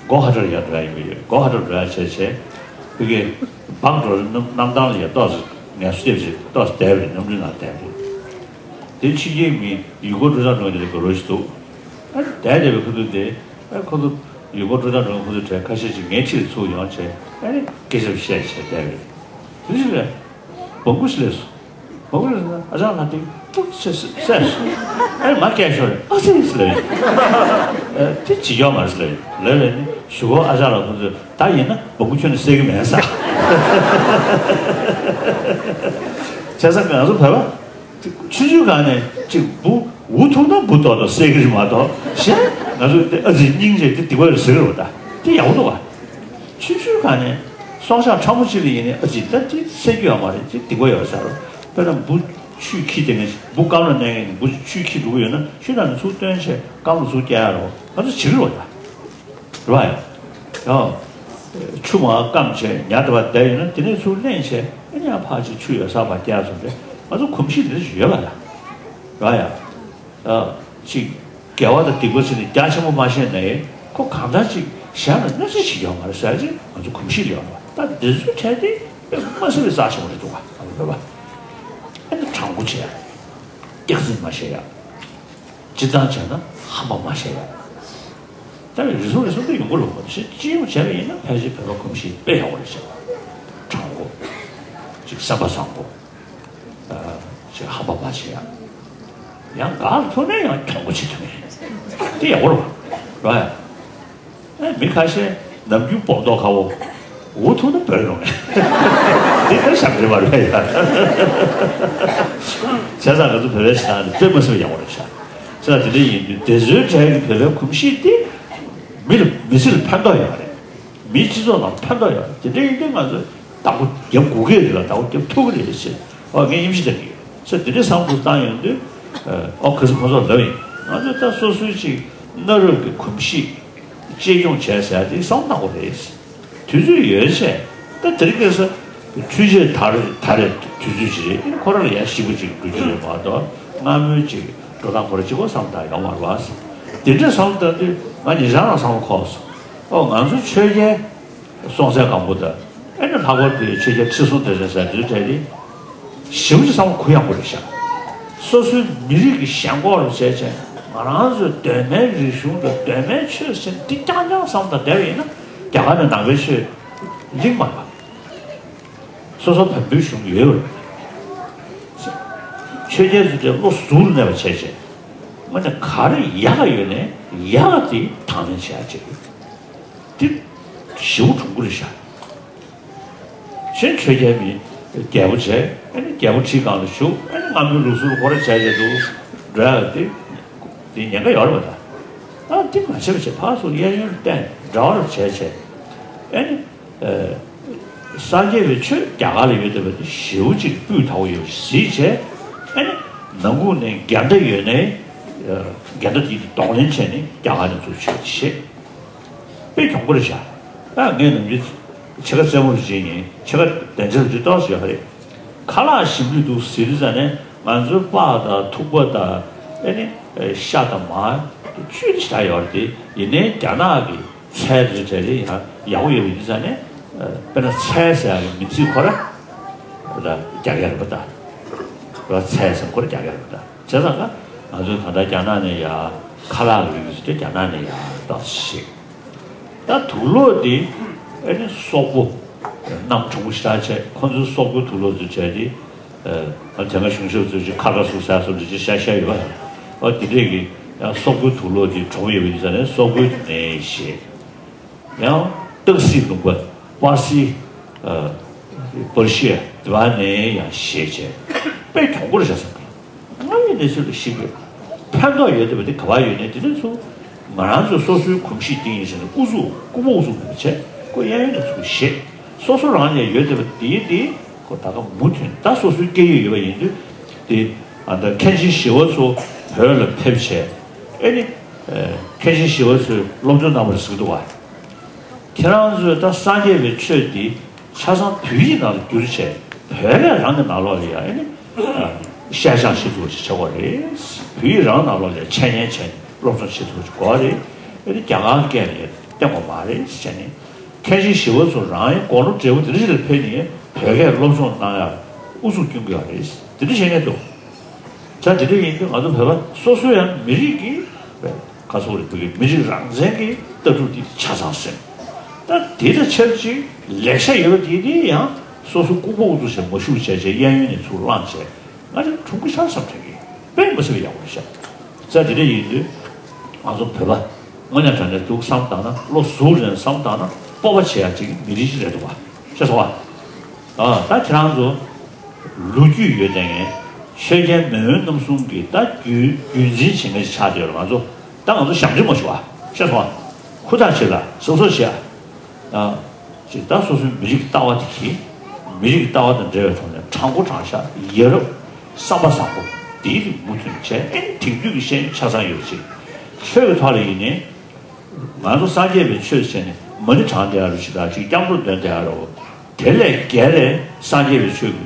སྒོ་ཁ་བྲལ་ཡར་འགྲོ་ཡ་ཡིན་པ་ཡོད། སྒོ་ཁ་བྲལ་འགྲོ་ཡ་བྱས་བྱས་ཕ་གི་བག་འགྲོ་རེ་གནམ་གནམ་ཐང་ལ་ཡར་ཏོག་ཙམ་ངལ་གསོ་ཐེབས་བྱས་ཏོག་ཙམ་བསྡད་པ་རེད། གནམ་གྲུའི་ནང་བསྡད་པ་རེད། དེ་ཕྱི་རྒྱལ་མི་ཡུལ་སྐོར་སྤྲོ་འཆམ་འགྲོ་མཁན་དེ་འདྲ་དགའ་རོགས་ཤིག་འདུག་ཨ་བསྡད་བསྡད་པའི་ཁ་ཐུག་དེ་ཨ་ཁོ་ཚོ་ཡུལ་སྐོར་སྤྲོ་འཆམ་འགྲོ་མཁན་ཁོ་ཚོའི་གྲས་ཁ་ཤས་ཅིག་ངའི་འཁྲིས་ལ་ཚུར་ཡོང་བྱས་ཨ་ནི་སྐད་ཆ་བཤད་བྱས་བསྡད་པ་རེད། དེ་ཕྱིར་རེད། སྦོམ་སྐུ་ཞིག་སླེབས་སོང་། སྦོམ་སྐུ་ལ་ཨ་ཅག་ང་དེ་ཏོག་ཙམ་བསད་སོང་། ཨེ་མ་སྐད་ཤོར་རེད། ཨ་ཙི་ཟེར་ལབ་ཡིན། ཨ་དེ་བྱེད་ཀྱོག་མ་རེད་ཟེར་ལབ་ཡིན། ལབ་ལབ་ནི་གཞུག་གུ་ཨ་ཅག་ལ་ཁོ་ཚོས་ད་ཡིན་ན་སྦོམ་སྐུ་ཁྱོན་ནས་བསད་ཀྱི་མེད་ས། བྱས་ཙང་ང་ཚོ་བོད་པ་ཆུང་ཆུང་སྒང་ནས་ཅིག་འབུ་འུ་ཐུག་ན་འབུ་ཏོག་ཏོག་བསད་ཀྱི་རེད་མ་གཏོགས་གཞན་ང་ཚོས་དེ་ཨ་ཙི་སྙིང་རྗེ་དེ་སྡིག་པ་རེད་ཟེར་གྱི་རེད་པ། ད་དེ་ཡག་པོ་འདུག་ག་ཆུང་ཆུང་སྒང་ནས་སྲོག་ཆགས་ཕྲ་མོ་གཅིག་ལ་ཡིན་ནའི་ཨ་ཙི་ད་དེ་བསད་རྒྱུ་ཡོད་མ་རེད། ཅིག་སྡིག་པ་ཡོད་ས་རེད། དཔེར་ན་འབུ་ཆུས་འཁྱེར་བསྡད་མཁན་ཞིག་འབུ་སྐམ་ལ་གནས་མཁན་གྱི་འབུ་ཆུས་འཁྱེར་འགྲོ་གི་ཡོད་ན་ཆུ་ནང་ནས་ཚུར་བཏོན་བྱས་སྐམ་ལ་ཚུར་བསྐྱལ་ཡ་རེད། ང་ཚོ་བྱེད་ཀྱི་རེད་པ། ད་རེད་པ་ཡ། ཡང་ཆུ་མར་སྐམ་བྱས་ཉ་དེ་བ་བསྡད་ཡོད་ན་དེ་ནས་ཚུར་ལེན་བྱས་ཨ་ནི་ཡང་ཕར་ཅིག་ཆུ་ཡོད་སར་ཕར་བསྐྱལ་སོང་རེད། ང་ཚོ་གོམས་གཤིས་དེ་འདྲ་ཞིག་ཡོད་པ་ལ། རེད་པ་ཡ། ཨ་ཅིག་དགེ་བ་དང་སྡིག་པ་ཟེར་ནས་རྒྱ་ཆེན་པོ་མ་བཤད་ནའི་ཁོ་གང་ལྟར་ཅིག་གཞན་ལ་གནོད་འཚེ་བྱེད་ཀྱི་ཡོད་མ་རེད་ཟེར་ཅིག་ང་ཚོ་གོམས་གཤིས་ལ་ཡོད་རེད་པ། ད་འདི་ཚོའི་གྲས་དེ་དཔེ་མ་སྲིད་པའི་རྩ་ཆེན་པོ་རེད་འདུག་ག་ང་ཚོ་བོད་པ། ཨ་ནི་དྲང་པོ་བྱས་སྐྱག་རྫུན་མ་བཤད་ཡ། སྤྱིར་བཏང་བྱས་ན་ཧམ་པ་མ་བཤད་ཡ། ད་རེས་རེ་ཟུང་རེ་ཟུང་དུ་ཡོང་གི་རེད་པ། ཞེས་སྤྱི་ཡོངས་བྱས་པ་ཡིན་ན་ཕལ་ཆེར་བོད་པ་གོམས་གཤིས་དཔེ་ཡག་པོ་རེད་བྱས། དྲང་པོ། ཅིག་སེམས་པ་བཟང་པོ། ཅིག་ཧམ་པ་མ་བྱེད་ཡ། ཡང་ག་ལ་ཐུག་ནས་ཡང་གྱོང་པོ་བྱེད་ཐུབ་མཁན་དེ་ཡག་པོ་རེད་པ། རེད་པ། ཨེ་མི་ཁ་ཤས་ནམ་རྒྱུན་སྤོ་མདོག་ཁ་པོ། འུ་ཐུག་ན་བོད་ཡོང་ངེས། འདི་ལྟར་བཞག་རེད་པ། རེད་ཡ། བྱས་ཙང་ང་ཚོ་བོད་པའི་ཆ་ནས་དཔེ་མ་སྲིད་པ་ཡག་པོ་རེད་ཤག་བྱས་ཙང་དེ་འདྲ་ཡིན་དུས་དེ་ཚོའི་གྲས་ཀྱི་བོད་པའི་གོམས་གཤིས་དེ་མི་ལ་མི་ཚེ་ལ་ཕན་ཐོགས་ཡོད་རེད། མིའི་སྤྱི་ཚོགས་ནང་ཕན་ཐོགས་ཡོད་རེད། དེ་འདྲ་ཡིན་དུས་ང་ཚོ་བདག་པོ་རྒྱབ་དགོས་ཀྱི་རེད་ལ་བདག་པོ་རྒྱབ་ཐུབ་ཀྱི་རེད་ཟེར། ཨོ་ངས་ཡིད་ཆེས་བྱེད་ཀྱི་ཡོད། ཟེར་དེ་འདྲའི་བསམ་བློ་བཏང་ཡོང་དུས། ཨོ་ག་ཚོད་ཁོ་ཚོར་ལབ་ཡིན། ང་ཚོས་ད་སོ་སོའི་ཅིག་གནའ་རབས་ཀྱི་གོམས་གཤིས་གཅེས་སྐྱོང་བྱས་ཟེར་ཡ་དེ་བསམ་བློ་བཏང་དགོས་རེད། དུས་ཚོད་ཡོད་ཚད་ད་དེ་རིང་ཁ་སང་འཕྲུལ་ཆས་དར་དར་རེད། དུས་ཚོད་ཅིག་རེད། ཁོ་རང་ལ་ཡ་ཞིབ་པོ་ཅིག་འགྲོ་རྒྱུ་རེད་མ་གཏོགས་སྔ་མོའི་ཅིག་འགྲོ་སྟངས་ཁོ་རང་གཅིག་པོ་བསམ་བཏང་ཡོང་མ་རེད་པ། དེ་འདྲ་བསམ་བཏང་དུས་ང་ཉེ་ཆར་རང་བསམ་བློ་འཁོར་སོང་། ཨོ་ང་ཚོ་ཆོས་རྒྱལ་སྲོང་བཙན་སྒམ་པོ་དང་ཨེ་ནི་ལྷག་པར་དུ་ཆོས་རྒྱལ་ཁྲི་སྲོང་ལྡེ་བཙན་ཟེར་དེ་ཚོའི་གྲས་དེ་ཞེ་པོ་ཅིག་བསམ་བློ་གུ་ཡངས་པོ་རེད་ཤག་སོ་སོའི་མི་རིགས་ཀྱི་ཞེན་ཁོག་ལ་བྱས་བྱས་ང་རང་ཚོའི་གདོད་མའི་རིག་གཞུང་དང་གདོད་མའི་ཆོས་ཟེར་འདི་རྐྱང་རྐྱང་བསམ་བློ་བཏང་བསྡད་པ་ཡིན་ན་རྒྱ་གར་ནས་ནང་པའི་ཆོས་ལིང་མ་ལ། སོ་སོ་བོན་པོའི་གཞུང་ཡོད་པ་རེད། ཆོས་རྒྱལ་ཚོའི་གྲས་བློ་གཟུ་བོར་གནས་པ་བྱས་བྱས་དངོས་གནས་ག་རེ་ཡག་ག་ཡོད་ནའི་ཡག་ག་དེ་དང་ལེན་བྱེད་ཡ་བྱེད་དགོས། འདི་ཞེ་པོ་གྲུང་པོ་རེད་ཤག་གཞན་ཆོས་རྒྱལ་མི་རྒྱལ་པོ་བྱས་ཨ་ནི་རྒྱལ་པོ་ཁྲི་སྒང་ལ་བཞུགས་ཨ་ནི་སྔ་མོའི་ལུགས་སྲོལ་ཁོ་རང་བྱས་བྱས་འདུག་འགྲོ་ཡ་དེ་དེ་ཉེན་ཁ་ཡོད་རེད་པ། ད་ཨ་འདི་མ་བྱས་པ་བྱས་ཕར་ཚུར་གཡས་གཡོན་བསྟན་འདྲ་བ་རུ་བྱས་བྱས་ཨ་ནི། སངས་རྒྱས་པའི་ཆོས་རྒྱ་གར་ལ་ཡོད་བསྡད་པ་དེ་ཞེ་པོ་ཅིག་སྤུས་དག་པོ་ཡོད་པ་གཟིགས་བྱས། ཨ་ནི་ནང་ཁུལ་ནས་འགལ་ཟླ་ཡོད་ནའི་འགལ་ཟླ་དེ་གདོང་ལེན་བྱས་ནས་རྒྱ་གར་ནས་ཚུར་ཆོས་དེ་བཤད། དཔེ་གྱོང་པོ་རེད་ཤག་ཨ་ངས་ནམ་རྒྱུན་ཕྱེད་ཀ་རྩེད་མོ་རུ་བྱེད་ཡིན་ཕྱེད་ཀ་བདེན་ཆ་རུ་བྱེད་ཏོག་ཙམ་ཡོད་པ་རེད། ཁ་ལག་ཞིམ་ལུས་འདུག་ཟེར་དུས་ཙ་ནས་ང་ཚོའི་པགས་དང་ཐུག་པ་དང་ཨ་ནི་ཤ་དང་མར་ བཅུད་ཞིག་ད་ཡོད་རེད་དེ། ཡིན་ནའི་རྒྱ་ནག་གི་ཚལ་རེད་དེ་ཡང་ཡག་པོ་ཡོད་པ་ཡིན་ཙང་ནས། དཔེར་ན་ཚལ་ཟེར་ཡག་གི་མིང་ཚིག་ཁོ་ར་རྒྱག་ཡག་རེད་པ། ད་ར་ཚལ་ཟེར་ཁོ་ར་རྒྱག་ཡག་རེད་པ། ད་བྱས་ཙང་ཀ་ང་ཚོས་གང་ལྟར་རྒྱ་ནག་ནས་ཡ་ཁ་ལག་གི་རིགས་ཟེར་དུས་རྒྱ་ནག་ནས་ཡ་ཏོག་ཙམ་ཤེས། ད་དུག་སློག་དེ་ཨེ་ནི་སོག་པོ་གནམ་གྲང་པོ་ཞེ་དྲག་བྱས། ཁོ་ཚོའི་སོག་པོའི་དུག་སློག་ཚོ་བྱས་ཏེ། ཨ་དེ་སྔ་གཞུང་ཞབས་ཚོས་ཅིག་ཁ་ཁ་ཟུག་ཟ་སོགས་ཅིག་བཤད་བཤད་ཡོད་པ། ཨ་དེ་འདྲས་ཀྱི་ཡང་སོག་པོའི་དུག་སློག་དེ་གྲང་པོ་ཡོད་པ་ཡིན་ཙང་ནས་སོག་པོའི་ནས་བཞེས། ཡང་སྟག་གཟིག་ལུང་པ་པར་སིའི་ཨ་པར་ཤི་ཡ་དེ་བ་ནས་ཡང་བཞེས་བྱས། དཔེ་གྱོང་པོ་རེད་བྱ་བསམ་གི། སྔར་ཡོད་གནས་ཚུལ་ལ་གཞིགས་པའི་ཕན་ཐོགས་ཡོད་བསྡད་པ་དེ་ག་པར་ཡོད་ནའི། དེ་ནས་ཚུར་ང་རང་ཚོའི་སོ་སོའི་གོམས་གཤིས་སྟེང་ཡིན་ཟེར་ནས་ཨུ་ཚུགས་ལྐུགས་པ་ཨུ་ཚུགས་མེད་པ་བྱས། ཁོ་གཡས་གཡོན་ནས་ཚུར་བཞེས། སོ་སོ་རང་ལ་ཡོད་བསྡད་པ་དེའི་དེ་ཁོ་ད་ག་མུ་མཐུད་ད་སོ་སོའི་སྐད་ཡིག་ཡོད་པ་ཡིན་དུས། དེ་ཨ་ད་མཁན་ཆེན་ཞི་བ་འཚོ་བོད་ལ་ཕེབས་བྱས། ཨེ་ནི་མཁན་ཆེན་ཞི་བ་འཚོས་སློབ་སྟོན་གནང་བ་རེད་ཟེར་གི་འདུག་བ། ཁྱེད་རང་ཚོས་ད་སངས་རྒྱས་པའི་ཆོས་འདི་ཆ་ཚང་བོད་ཡིག་ནང་ལ་བསྒྱུར་བྱས། བོད་སྐད་རང་གི་ནང་ལོགས་ལ་ཡང་ཨེ་ནི་བཤད་སྦྱང་བྱེད་ཐུབ་པ་ཞིག་བྱེད་དགོས་རེད། བོད་ཡིག་རང་ནང་ལོགས་ལ་འཆད་ཉན་བྱས་ནས་སློབ་སྦྱོང་བྱེད་ཐུབ་པ་ཞིག་དགོས་རེད། ཨེ་ནི་རྒྱ་གར་སྐད་ལ་ཡང་བསྟན་དགོས་མ་རེད་ཟེར་ནས། མཁན་ཆེན་ཞི་བ་འཚོ་རང་ཡང་དགུང་ལོ་བགྲེས་པོ་དེ་འདྲ་ཞིག་ལ་ཕེབས་ནས་བོད་སྐད་སློབ་སྦྱོང་གནང་ཡག་ཨུ་ཚུགས་སྐྱོན་གྱི་ཡོད་རེད། དེ་འདྲ་བྱེད་མཁན་ཚོ། ད་དེ་འདྲ་ཡིན་དུས་ང་ཚོ་བོད་པ་སོ་སོ་ཡང་མི་རིགས་ཀྱི་ཁ་སོག་རེད། བོད་ཀྱི་མི་རིགས་རང་བཙན་གྱི་ལྟ་གྲུབ་འདི་ཆ་ཚང་ཟིན། ད་དེ་དང་ཆབས་ཅིག་ལེགས་ཤ་ཡོད་པ་དེ་དེ་ཡང་སོ་སོ་ལྐུགས་པ་ཨུ་ཚུགས་བྱས་མ་ཞུགས་བྱས་བྱས་གཡས་གཡོན་ནས་ཚུར་བླངས་བྱས། ང་ཚོ་གྲུང་པོ་ཤར་བསམ་དྲན་གྱི། དཔེ་མི་སྲིད་པའི་ཡག་པོ་རེད་ཤག་ད་དེ་འདྲ་ཡིན་དུས་ང་ཚོ་བོད་པ་དངོས་གནས་དྲང་གནས་འདུག་བསམ་བཏང་ན། བློ་གཟུ་བོ་རེད་བསམ་བཏང་ན་སྤོབས་པ་བྱེད་ཡག་ཅིག་མི་རིགས་ཅིག་རེད་འདུག་བ། ཤེས་སོང་བ། ཨ་ད་ཁྱེད་རང་ཚོ་ལོ་རྒྱུས་ཡོད་བསྡད་མཁན། ཆོས་རྒྱལ་མེས་དབོན་རྣམ་གསུམ་གྱི་ད་རྒྱུད་རྒྱུད་འཛིན་བྱེད་མཁན་ཞིག་ཆགས་བསྡད་ཡོད་རེད། ང་ཚོ་ད་ང་ཚོ་ཞབས་འདྲེན་མ་ཞུ་བ། ཤེས་སོང་བ། ཧུར་ཐག་བྱེད་ལ་གཟབ་གཟབ་བྱེད་ཨ། ཨ་ཅིག་ད་སོ་སོའི་མི་རིགས་ལྟ་བ་དེ་གིས། མི་རིགས་ལྟ་བ་དང་འབྲེལ་བའི་ཐོག་ནས་དྲང་པོ་དྲང་བཞག་ཡ་རབས་བསམ་པ་བཟང་པོ་དེའི་རིགས་མུ་མཐུད་བྱས། ཨེ་ནི་དེང་དུས་ཀྱི་ཤེས་ཡོན་ཆ་ཚང་ཡོད་ཅིག་ཆོས་ཀྱི་ཐོག་ལ་ཡིན་ནའི། ང་ཚོ་སངས་རྒྱས་པའི་ཆོས་བྱས་ནས་མ་ཎི་བགྲང་བསྡད་ཡ་རུ་ཞིག་དང་ཅིག་སྐྱབས་འགྲོ་འདོན་བསྡད་ཡ་རུ། དེ་ལས་བརྒལ་ལས་སངས་རྒྱས་པའི་ཆོས་ཀྱི་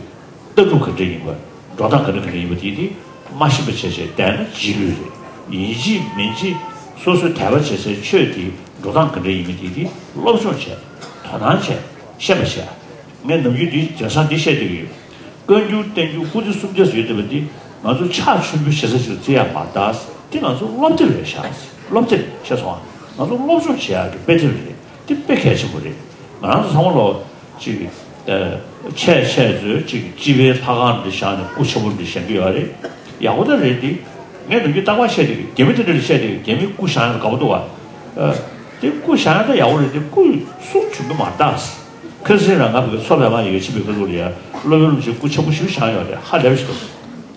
ལྟ་གྲུབ་ག་འདྲ་ཡིན་པ། འགྲོ་སྟངས་ག་འདྲ་ག་འདྲ་ཡིན་པ་དེ་དེ་མ་ཤེས་པ་བྱས་བྱས་བསྡད་ན་རྗེས་ལུས་རེད། ཡིན་གཅིག་མིན་གཅིག་སོ་སོའི་དད་པ་བྱེད་སའི་ཆོས་དེ་འགྲོ་སྟངས་ག་འདྲ་ཡིན་མིན་དེ་དེ་སློབ་སྦྱོང་བྱས། དོ་སྣང་བྱས། ཤེས་པ་བྱས། ངས་ནམ་རྒྱུན་འདི་དེང་སང་འདི་བཤད་བསྡད་ཀྱི་ཡོད། བཀའ་འགྱུར་བསྟན་འགྱུར་སྐུ་ཚེ་སུམ་བརྒྱ་ཙམ་ཡོད་བསྡད་པ་འདི་ང་ཚོ་ཕྱག་མཆོད་འབུལ་བྱེད་ས་ཞིག་ལ་བརྩི་ཡག་མ་རེད་ད། འདི་ང་ཚོ་སློབ་དེབ་རེད་ཤག་སློབ་དེབ་ཤེས་སོང་ང་། ང་ཚོ་སློབ་སྦྱོང་བྱེད་ཡག་གི་དཔེ་དེབ་རེད། འདི་དཔེ་གལ་ཆེན་པོ་རེད། ང་རང་ཚོ་ཚང་མ་ལོ་ཅིག་ཨ་ཆེ་ཆེ་ཚོས་ཅིག་སྤྱི་པའི་ལྷ་ཁང་འདི་བཞེངས་ནས་སྐུ་ཆེན་པོ་འདི་བཞེངས་ཀྱི་ཡོད་རེད། ཡག་པོ་ད་རེད་འདི། ངས་ནམ་རྒྱུན་རྟག་པར་བཤད་བསྡད་ཀྱི། རྒྱ་མི་དེ་འདྲ་ལ་བཤད་བསྡད་ཀྱི། རྒྱ་མི་སྐུ་བཞེངས་ཡག་དགའ་པོ་འདུག་བ། ཨ་དེ་སྐུ་བཞེངས་ཡག་ད་ཡག་པོ་རེད་དེ། སྐུ་སུ་བྱུང་གི་མ་རེད་ད། ཁ་སང་རང་ང་བོད་མཚོ་པདྨ་ཡོད་ཆེན་པོའི་ཁ་ཐུག་ལ་ཡ་སློབ་དཔོན་རིན་པོ་ཆེ་སྐུ་ཆེན་པོ་ཞིག་བཞེངས་ཡོད་རེད། ཧ་ལས་པ་ཞིག་འདུག་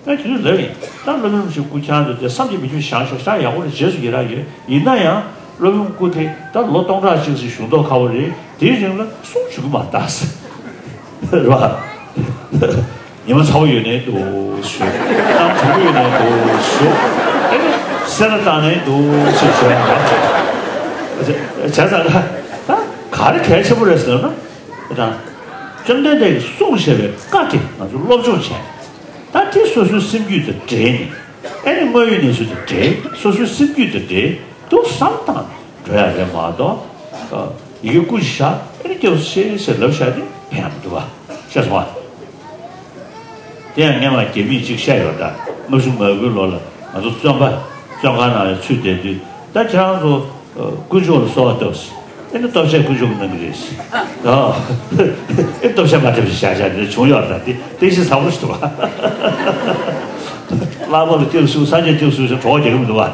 ད་དེ་དུས་ལབ་ཡིན། ད་སློབ་དཔོན་རིན་པོ་ཆེ་སྐུ་ཁྱེད་རང་ཚོ་དེ་བསམ་གྱིས་མི་ཁྱབ་བཞེངས་ཤོག་ཤག་ཡག་པོ་རེད། རྗེས་སུ་ཡི་རང་ཡོད། ཡིན་ན་ཡང་སློབ་དཔོན་སྐུ་དེ་ད་ལོ་སྟོང་ཕྲག་གཅིག་ཙམ་བཞུགས་མདོག་ཁ་པོ་རེད། དེའི་རིང་ལ་སུ་བྱུང་གི་མ་རེད་ད། རེད་བ། ཉི་མ་ཚ་པོ་ཡོད་ནའི་འདུག་བཞུགས། གནམ་གྲང་པོ་ཡོད་ནའི་འདུག་བཞུགས། ཨེ་ནི་སེར་སྣ་བཏང་ནའི་འདུག་ཞེས་བྱས་ན། བྱས་ཙང་ད་ག་རེ་གལ་ཆེན་པོ་རེད་ཟེར་ན། ད་བཅོམ་ལྡན་འདས་ཀྱིས་གསུངས་བཞག་པའི་བཀའ་དེ་ང་ཚོ་སློབ་སྦྱོང་བྱས། ད་དེ་སོ་སོའི་སེམས་རྒྱུད་དང་འདྲེས་ནས། ཨེ་ནི་དངོས་ཡོད་གནས་ཚུལ་དང་འདྲེས། སོ་སོའི་སེམས་རྒྱུད་དང་འདྲེས་འདུག་བསམ་བཏང་འགྲོ་ཡ་རེད་མ་གཏོགས། ཡི་གེ་བསྐུར་བཞག་ཨེ་ནི་སྐྱབས་སུ་མཆི་ཟེར་ལབ་བཞག་དེ་ཕན་མི་འདུག་བ། ཤེས་སོང་བ། དེ་ཡང་སྔས་མ་རྒྱ་མིས་གཅིག་བཤད་ཡོད་ད། ལྔ་བཅུ་ང་དགུའི་ལོ་ལ་ང་ཚོ་བཙོན་པ། བཙོན་ཁང་ནང་ལ་ཚུད་བསྡད་དུས། ད་ཁྱེད་རང་ཚོ་དཀོན་མཆོག་ལ་གསོལ་བ་བཏབ་ཟེར། ཨེ་ནི་ལྟོ་ཆས་དཀོན་མཆོག་གིས་གནང་གི་རེད་ཟེར། ཨ་ཨེ་ལྟོ་ཆས་མ་སྤྲད་པ་ཞིག་བཞག་བཞག་དེ་བྱུང་ཡོད་ད། དེ་རྟེན་གཞི་ཚ་པོ་ཞིག་འདུག་བ། བླ་མ་ལ་སྐྱབས་སུ་སངས་རྒྱས་སྐྱབས་སུ་ཞེས་གྲོགས་རྒྱག་གི་མི་འདུག་བ།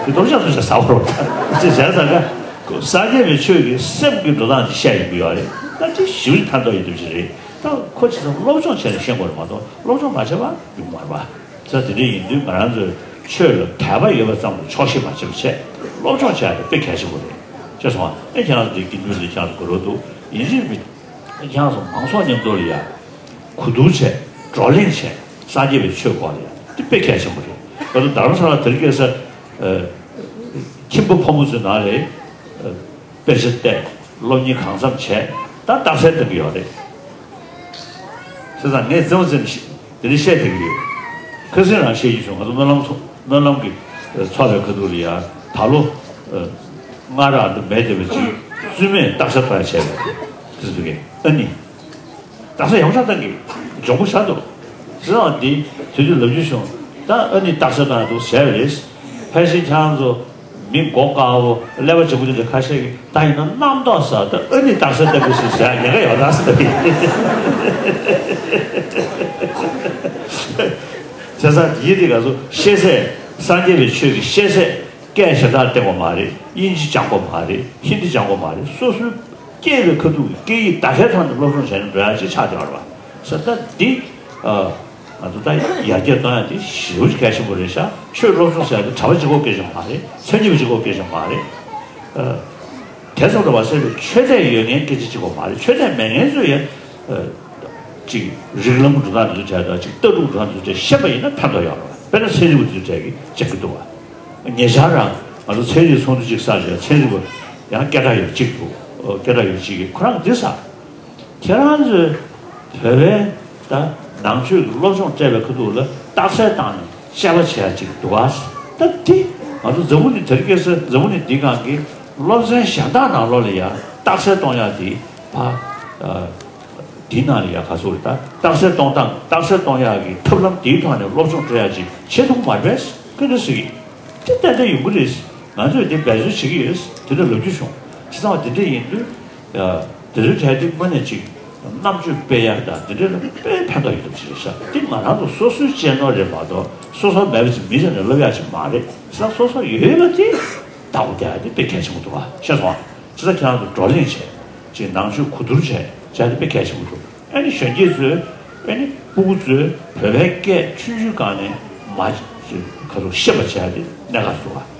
དེ་ལྟོ་ཆས་ལྟོ་ཆས་ཟ་བ་རོགས་ཅེས་བྱས་ཙང་ཀ། སངས་རྒྱས་པའི་ཆོས་ཀྱི་སེམས་ཀྱི་འགྲོ་སྟངས་ཅིག་བཤད་ཡོང་གི་ཡོད་རེད། ད་དེ་ཞིབ་ཕན་ཐོགས་ཡོད་དུས་ཅིག་རེད། ད་ཁོ་ཅི་ཙམ་སློབ་སྦྱོང་བྱས་ནས་ཤེས་དགོས་རེད་མ་གཏོགས། སློབ་སྦྱོང་མ་བྱས་པ་ཡོང་མ་རེད་པ། ཙང་དེ་འདྲ་ཡིན་དུས་ང་རང་ཚོས་ཆོས་ལ་དད་པ་ཡོད་པ་ཙམ་ལ་ཆོག་ཤེས་མ་བྱེད་པ་བྱས། སློབ་སྦྱོང་བྱས་ཏེ་དཔེ་གལ་ཆེན་པོ་རེད། ཤེས་སོང་ཨ། ཨེ་ཁྱེད་རང་ཚོ་དེ་དགེ་འདུན་ལ་ཁྱེད་རང་ཚོ་གོ་རོགས་འདུག་ཡིན་གཅིག་མིན་གཅིག་ཁྱེད་རང་ཚོ་མང་ཚོགས་མཉམ་དུ་ལ་ཡ་གོ་བསྡུར་བྱས། བགྲོ་གླེང་བྱས། སངས་རྒྱས་པའི་ཆོས་སྐོར་ལ་ཡ་དེ་དཔེ་གལ་ཆེན་པོ་རེད། ང་ཚོ་རྡ་རམ་ས་ལ་དེ་རིང་ཁ་སང་ཁྱིམ་པ་ཕོ་མོ་ཚོའི་ནང་ལ་དཔེ་ཆ་བལྟས། སློབ་གཉེར་གང་འཚམ་བྱས། ད་རྟགས་གསལ་སྟོན་གྱི་ཡོད་རེད། བྱས་ཙང་ངས་རྩེད་མོ་རྩེ་ནས་དེ་རིང་བཤད་བསྡད་ཀྱི་ཡོད། ཁ་སང་རང་བཤད་ཀྱི་བྱུང་། ང་ཚོ་སྨོན་ལམ་ཚོགས། སྨོན་ལམ་གྱི་ ཚོགས་པའི་ཁ་ཐུག་ལ་ཡ་ད་ལོ་སྔ་རག་འདི་མེད་བསྡད་པ་ཅིག་བཙུན་མས་རྟགས་གསལ་གཏོང་ཡ་བྱས་པ་དེ་ཚོ་གི་ཨ་ནི། རྟགས་གསལ་ཡོངས་གྲགས་གཏོང་གི་འཇོན་པོ་ཤ་འདུག་ཟེར་བ་འདི་དུས་དུས་ལབ་རྒྱུ་བྱུང་། ད་ཨ་ནི་རྟགས་གསལ་གཏོང་ཡ་འདུག་བྱས་པ་རེད། ཕལ་ཆེར་ཁྱེད་རང་ཚོ་མི་མགོ་དཀར་པོ་ཀླད་པ་འཇམ་པོ་དེ་འདྲ་ཁ་ཤས་ཀྱིས་ད་ཡིན་ན་རྣམ་རྟོག་ཟེར། ད་ཨ་ནི་རྟགས་གསལ་ལྟ་བུ་ཞིག་ཟེར་ཡ་ཉེན་ཁ་ཡོད་ན་ཟེར་བ་ཡིན། བྱས་ཙང་དེའི་དེ་ག་ཚོད་ཤེས་ཚད་སངས་རྒྱས་པའི་ཆོས་ཀྱི་ཤེས་ཚད་སྐད་གཞན་དག་བསྟན་དགོས་མ་རེད། དབྱིན་ཇི་སྦྱང་དགོས་མ་རེད། ཧིན་དི་སྦྱང་དགོས་མ་རེད། སོ་སོའི་སྐད་པའི་ཁ་ཐུག་གི་སྐད་ཡིག་དག་ཆའི་ཐོག་ནས་སློབ་སྦྱོང་བྱས་ནས་འགྲོ་ཡ་ཅིག་ཆགས་བསྡད་པ་རེད་པ། ས་ད་འདི་ཨ། ང་ཚོ་ད་ཡར་རྒྱས་གཏོང་ཡ་དེ་ཞེ་པོ་ཅིག་གལ་ཆེན་པོ་རེད་ཤག་ཆོས་སློབ་སྦྱོང་ཟེར་ཡ་དེ་གྲྭ་པ་གཅིག་པོ་སྐད་ཆ་མ་རེད། མཚན་ཉིད་པ་གཅིག་པོ་སྐད་ཆ་མ་རེད། ཨ། དེ་ཙམ་དུ་མ་ཟད་པའི་ཆོས་དད་ཡོད་མཁན་སྐད་ཆ་གཅིག་པོ་མ་རེད། ཆོས་དད་མེད་མཁན་ཚོས་ཡང་ཨ། ཅིག་རིགས་ལམ་འགྲོ་སྟངས་དེ་ཚོ་བྱས་དང་ཅིག་ལྟ་གྲུབ་འགྲོ་སྟངས་དེ་ཚོ་བྱས་ཤེས་པ་ཡིན་ན་ཕན་ཐོགས་ཡོད་རེད་པ། དཔེར་ན་ཚན་རིག་པ་དེ་ཚོ་བྱས་ཀྱི་སྦྱང་གི་འདུག་པ། ཉེ་ཆར་རང་ང་ཚོ་ཚན་རིག་ཚོགས་འདུ་ཅིག་བསགས་བྱས་ཚན་རིག་པ་ཡང་སྐད་གྲགས་ཡོད་གཅིག་འདུག་སྐད་གྲགས་ཡོད་གཅིག་གིས་ཁོ་རང་འདི་ཟེར། ཁྱེད་རང་ཚོས་བོད་པའི་ད་ནང་ཆོས་ཀྱི་སློབ་སྦྱོང་སྤྲད་པའི་ཁ་ཐུག་ལ་རྟགས་གསལ་བཏང་ནས་དཔྱད་པ་བྱེད་ཡ་ཅིག་འདུག་ག་ད་འདི་ང་ཚོ་འཛམ་བུ་གླིང་དེ་རིང་ཁ་སང་འཛམ་བུ་གླིང་འདིའི་སྒང་གི་སློབ་ཚན་གཞན་དག་ནང་ལོགས་ལ་ཡང་རྟགས་གསལ་གཏོང་ཡ་དེ་ཕ་ཨ། འདིའི་ནང་ལ་ཡང་ག་ཚོད་རེད། ད་རྟགས་གསལ་གཏོང་སྟངས་རྟགས་གསལ་གཏོང་ཡག་གི་ཐབས་ལམ་དེའི་ཐོག་ནས་སློབ་སྦྱོང་སྤྲད་ཡག་ཅིག་བྱེད་ཐུབ་མ་རེད་པས་ཁོས་འདི་ཟེར་གི། དེ་ཏན་ཏན་ཡོང་གི་རེད། ང་ཚོས་དེ་འབད་རྩོལ་བྱེད་ཀྱི་ཡོད། དེ་འདྲ་ལབ་རྒྱུ་བྱུང་། བྱས་ཙང་དེ་འདྲ་ཡིན་དུས་ཡ། དེ་ཚོའི་གྲས་དེ་དངོས་གནས་ཅིག་རྣམ་དཔྱོད་སྤེལ་ཡག་དང་དེ་འདྲ་ལ་དཔེ་ཕན་ཐོགས་ཡོད་ཐུབ་ཅིག་རེད་ཤག་དེ་ང་རང་ཚོ་སོ་སོའི་གཅེས་ནོར་རེད་མ་གཏོགས་སོ་སོ་མེད་པ་ཅིག་མི་ཚེ་ནས་ལབ་ཡག་ཅིག་མ་རེད། བྱས་ཙང་སོ་སོ་ཡོད་པ་དེ་བདག་པོ་རྒྱག་ཡག་དེ་དཔེ་གལ་ཆེན་པོ་འདུག་ག་ཤེས་སོང་ཨ། བྱས་ཙང་ཁྱེད་རང་ཚོ་བགྲོ་གླེང་བྱས། ཅིག་ནང་ཆོས་གོ་བསྡུར་བྱས་བྱས་ཏེ་དཔེ་གལ་ཆེན་པོ་འདུག་ཨ་ནི་གཞོན་སྐྱེས་ཚོས་ཨ་ནི་སྤུ་གུ་ཚོས་བོད་པའི་སྐད་ཆུང་ཆུང་སྒང་ནས་མ་ཅིག་ག་ཚོད་ཤེས་པ་བྱས་ཏེ་གནད་འགག་འདུག་ག་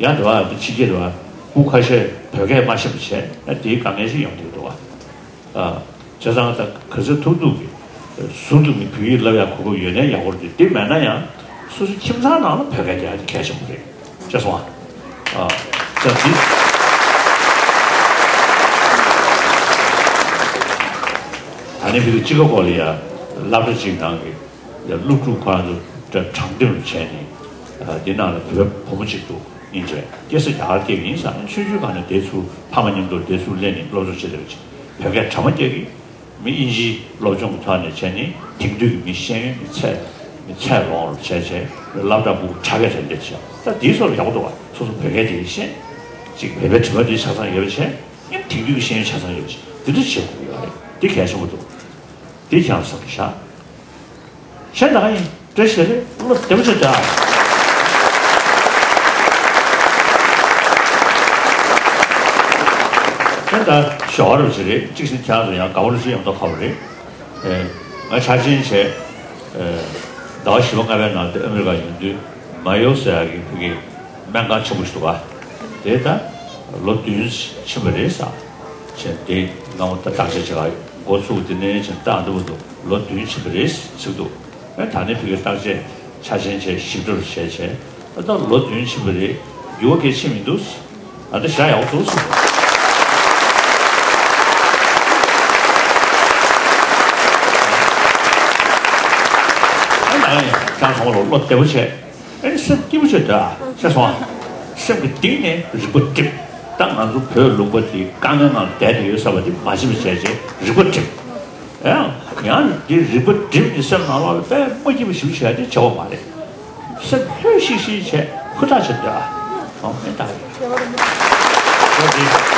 ཡང་དེ་བ་དེ་ཕྱི་རྒྱལ་དེ་བ་སྤུ་གུ་ཁ་ཤས་བོད་སྐད་མ་ཤེས་པ་བྱས་ན་དེའི་དཀའ་ངལ་ཞིག་ཡོང་གི་འདུག་ག་ཨ། བྱས་ཙང་ད་ག་ཚོད་ཐུབ་ཐུབ་ཀྱིས་ཟུར་དུ་ནི་བོད་ཡིག་བསླབ་ཡག་གོ་སྐབས་ཡོད་ན་ཡག་པོ་རེད། དེ་མེད་ན་ཡང་སོ་སོའི་ཁྱིམ་ཚང་ནང་ལ་བོད་སྐད་རྒྱག་ཡག་དེ་གལ་ཆེན་པོ་རེད། ཤེས་སོང་ཨ། ཨ། ད་འདི་ད་ནི་བོད་ཀྱི་སྤྱི་ཁ་སྐོར་ལ་ཡ་སློབ་གྲྭ་གཅིག་ནང་གི་ཡ་སློབ་ཕྲུག་ཁོ་རང་ཚོ་དྲང་འདེམས་བྱས་ནས་ཨ། འདི་ནང་ལ་བོད་བུ་མོ་གཅིག་འདུག་སྙིང་རྗེ་སྐྱེས་ས་རྒྱ་གར་སྐྱེས་ཡིན་ཟེར་ནས་ཆུང་ཆུང་སྒང་ནས་དེ་ཚུར་ཕ་མ་མཉམ་དུ་དེ་ཚུར་སླེབས་ནས་སློབ་སྦྱོང་བྱེད་བསྡད་པ་ཅིག་བོད་སྐད་གྲ་མ་རྒྱག་གི་མི་དབྱིན་ཇིའི་སློབ་སྦྱོང་གི་ཐོག་ནས་བྱས་ནས་དེང་དུས་ཀྱི་མི་ཤེས་ཡོན་གྱི་ཚད་མི་ཚད་ལོངས་རུ་བྱས་བྱས་སློབ་གྲྭ་སྤུ་གུ་ཕྲ་སྐད་རེ་འདྲ་བྱས་ད་དེའི་སོགས་ལ་ཡག་པོ་འདུག་བ། སོ་སོ་བོད་སྐད་དེ་ཤེས་ཅིག་བོད་པའི་དྲི་མ་དེ་ཆ་ཚང་ཡོད་པ་བྱས་ཡང་དེང་དུས་ཀྱི་ཤེས་ཡོན་ཆ་ཚང་ཡོད་པ་བྱས་འདི་འདྲ་བྱེད་དགོས་ཀྱི་ཡོད་རེད། འདི་གལ་ཆེན་པོ་འདུག་འདི་ཁྱེད་རང་བསམ་གྱི་ཤག་གཞན་ད་ག་ཡིན། བཀྲ་ཤིས་བདེ་ལེགས། བློ་བདེ་པོ་བྱས་སྡོད་ཨ། ད་ཞོགས་རབ་ཅིག་རེད། གཅིག་ཟིན་ཁྱེད་རང་ཚོ་ཡང་དགའ་པོ་རུ་ཅིག་ཡོང་མདོག་ཁ་པོ་རེད། ཨེ། ང་ཆ་ཆེན་བྱས། ཨེ། ཟླ་བ་བཞི་པ་ལྔ་པའི་ནང་དུ་ཨ་མི་རི་ཀ་ཡོང་དུས་མ་ཡོ་ཟེར་ཡག་གི་བོད་ཀྱི་སྨན་ཁང་ཆེན་པོ་ཞིག་འདུག་ག་དེ་ད་ལོ་བདུན་ཕྱིན་པ་རེད་ཟེར། བྱས་དེ་ང་ད་བརྟག་དཔྱད་བྱེད་ག་འགོ་ཚུགས་དེ་ནས་བྱས་ད་འདི་བར་དུ་ལོ་བདུན་ཕྱིན་པ་རེད་ཟེར་འདུག་ཨེ། ད་ནི་བོད་ཀྱི་བརྟག་དཔྱད་ཆ་ཆེན་བྱས་ཞིབ་ཕྲ་རུ་བྱས་བྱས་ཨ་ད་ལོ་བདུན་ཕྱིན་པ་རེད། འགྱུར་བ་གལ་ཆེ་མི་འདུག་ཨ་ད་བཞག་ཡག་འདུག་ཟེར། ཨ་ནི་ཡང་ཚང་མ་ལོ་བློ་བདེ་པོ་བྱས། ཨེ་སེམས་སྐྱིད་པོ་བྱས་སྡོད་ཨ། ཤེས་སོང་ཨ། སེམས་ཀྱི་གཏིང་ནས་རིག་པ་སྒྲིམ། ད་ང་ཚོ་བོད་ལུང་པ་འདི་དཀའ་ངལ་ནང་བསྡད་དེ་ཡོད་ས་བ་འདི་མ་བྱེད་པ་བྱས་བྱས་རིག་པ་སྒྲིམ། ཡང་ཡང་འདི་རིག་པ་སྒྲིམ་གྱི་སེམས་ནང་ལོགས་ལ་དཔེ་མ་སྐྱིད་པ་ཞིག་བྱས་ཏེ་བྱ་བ་མ་རེད། སེམས་ལྷོད་ཤིག་ཤིག་བྱས་ཧུར་ཐག་བྱས་སྡོད་ཨ། ཨོ་ཨེ་ད་རེད།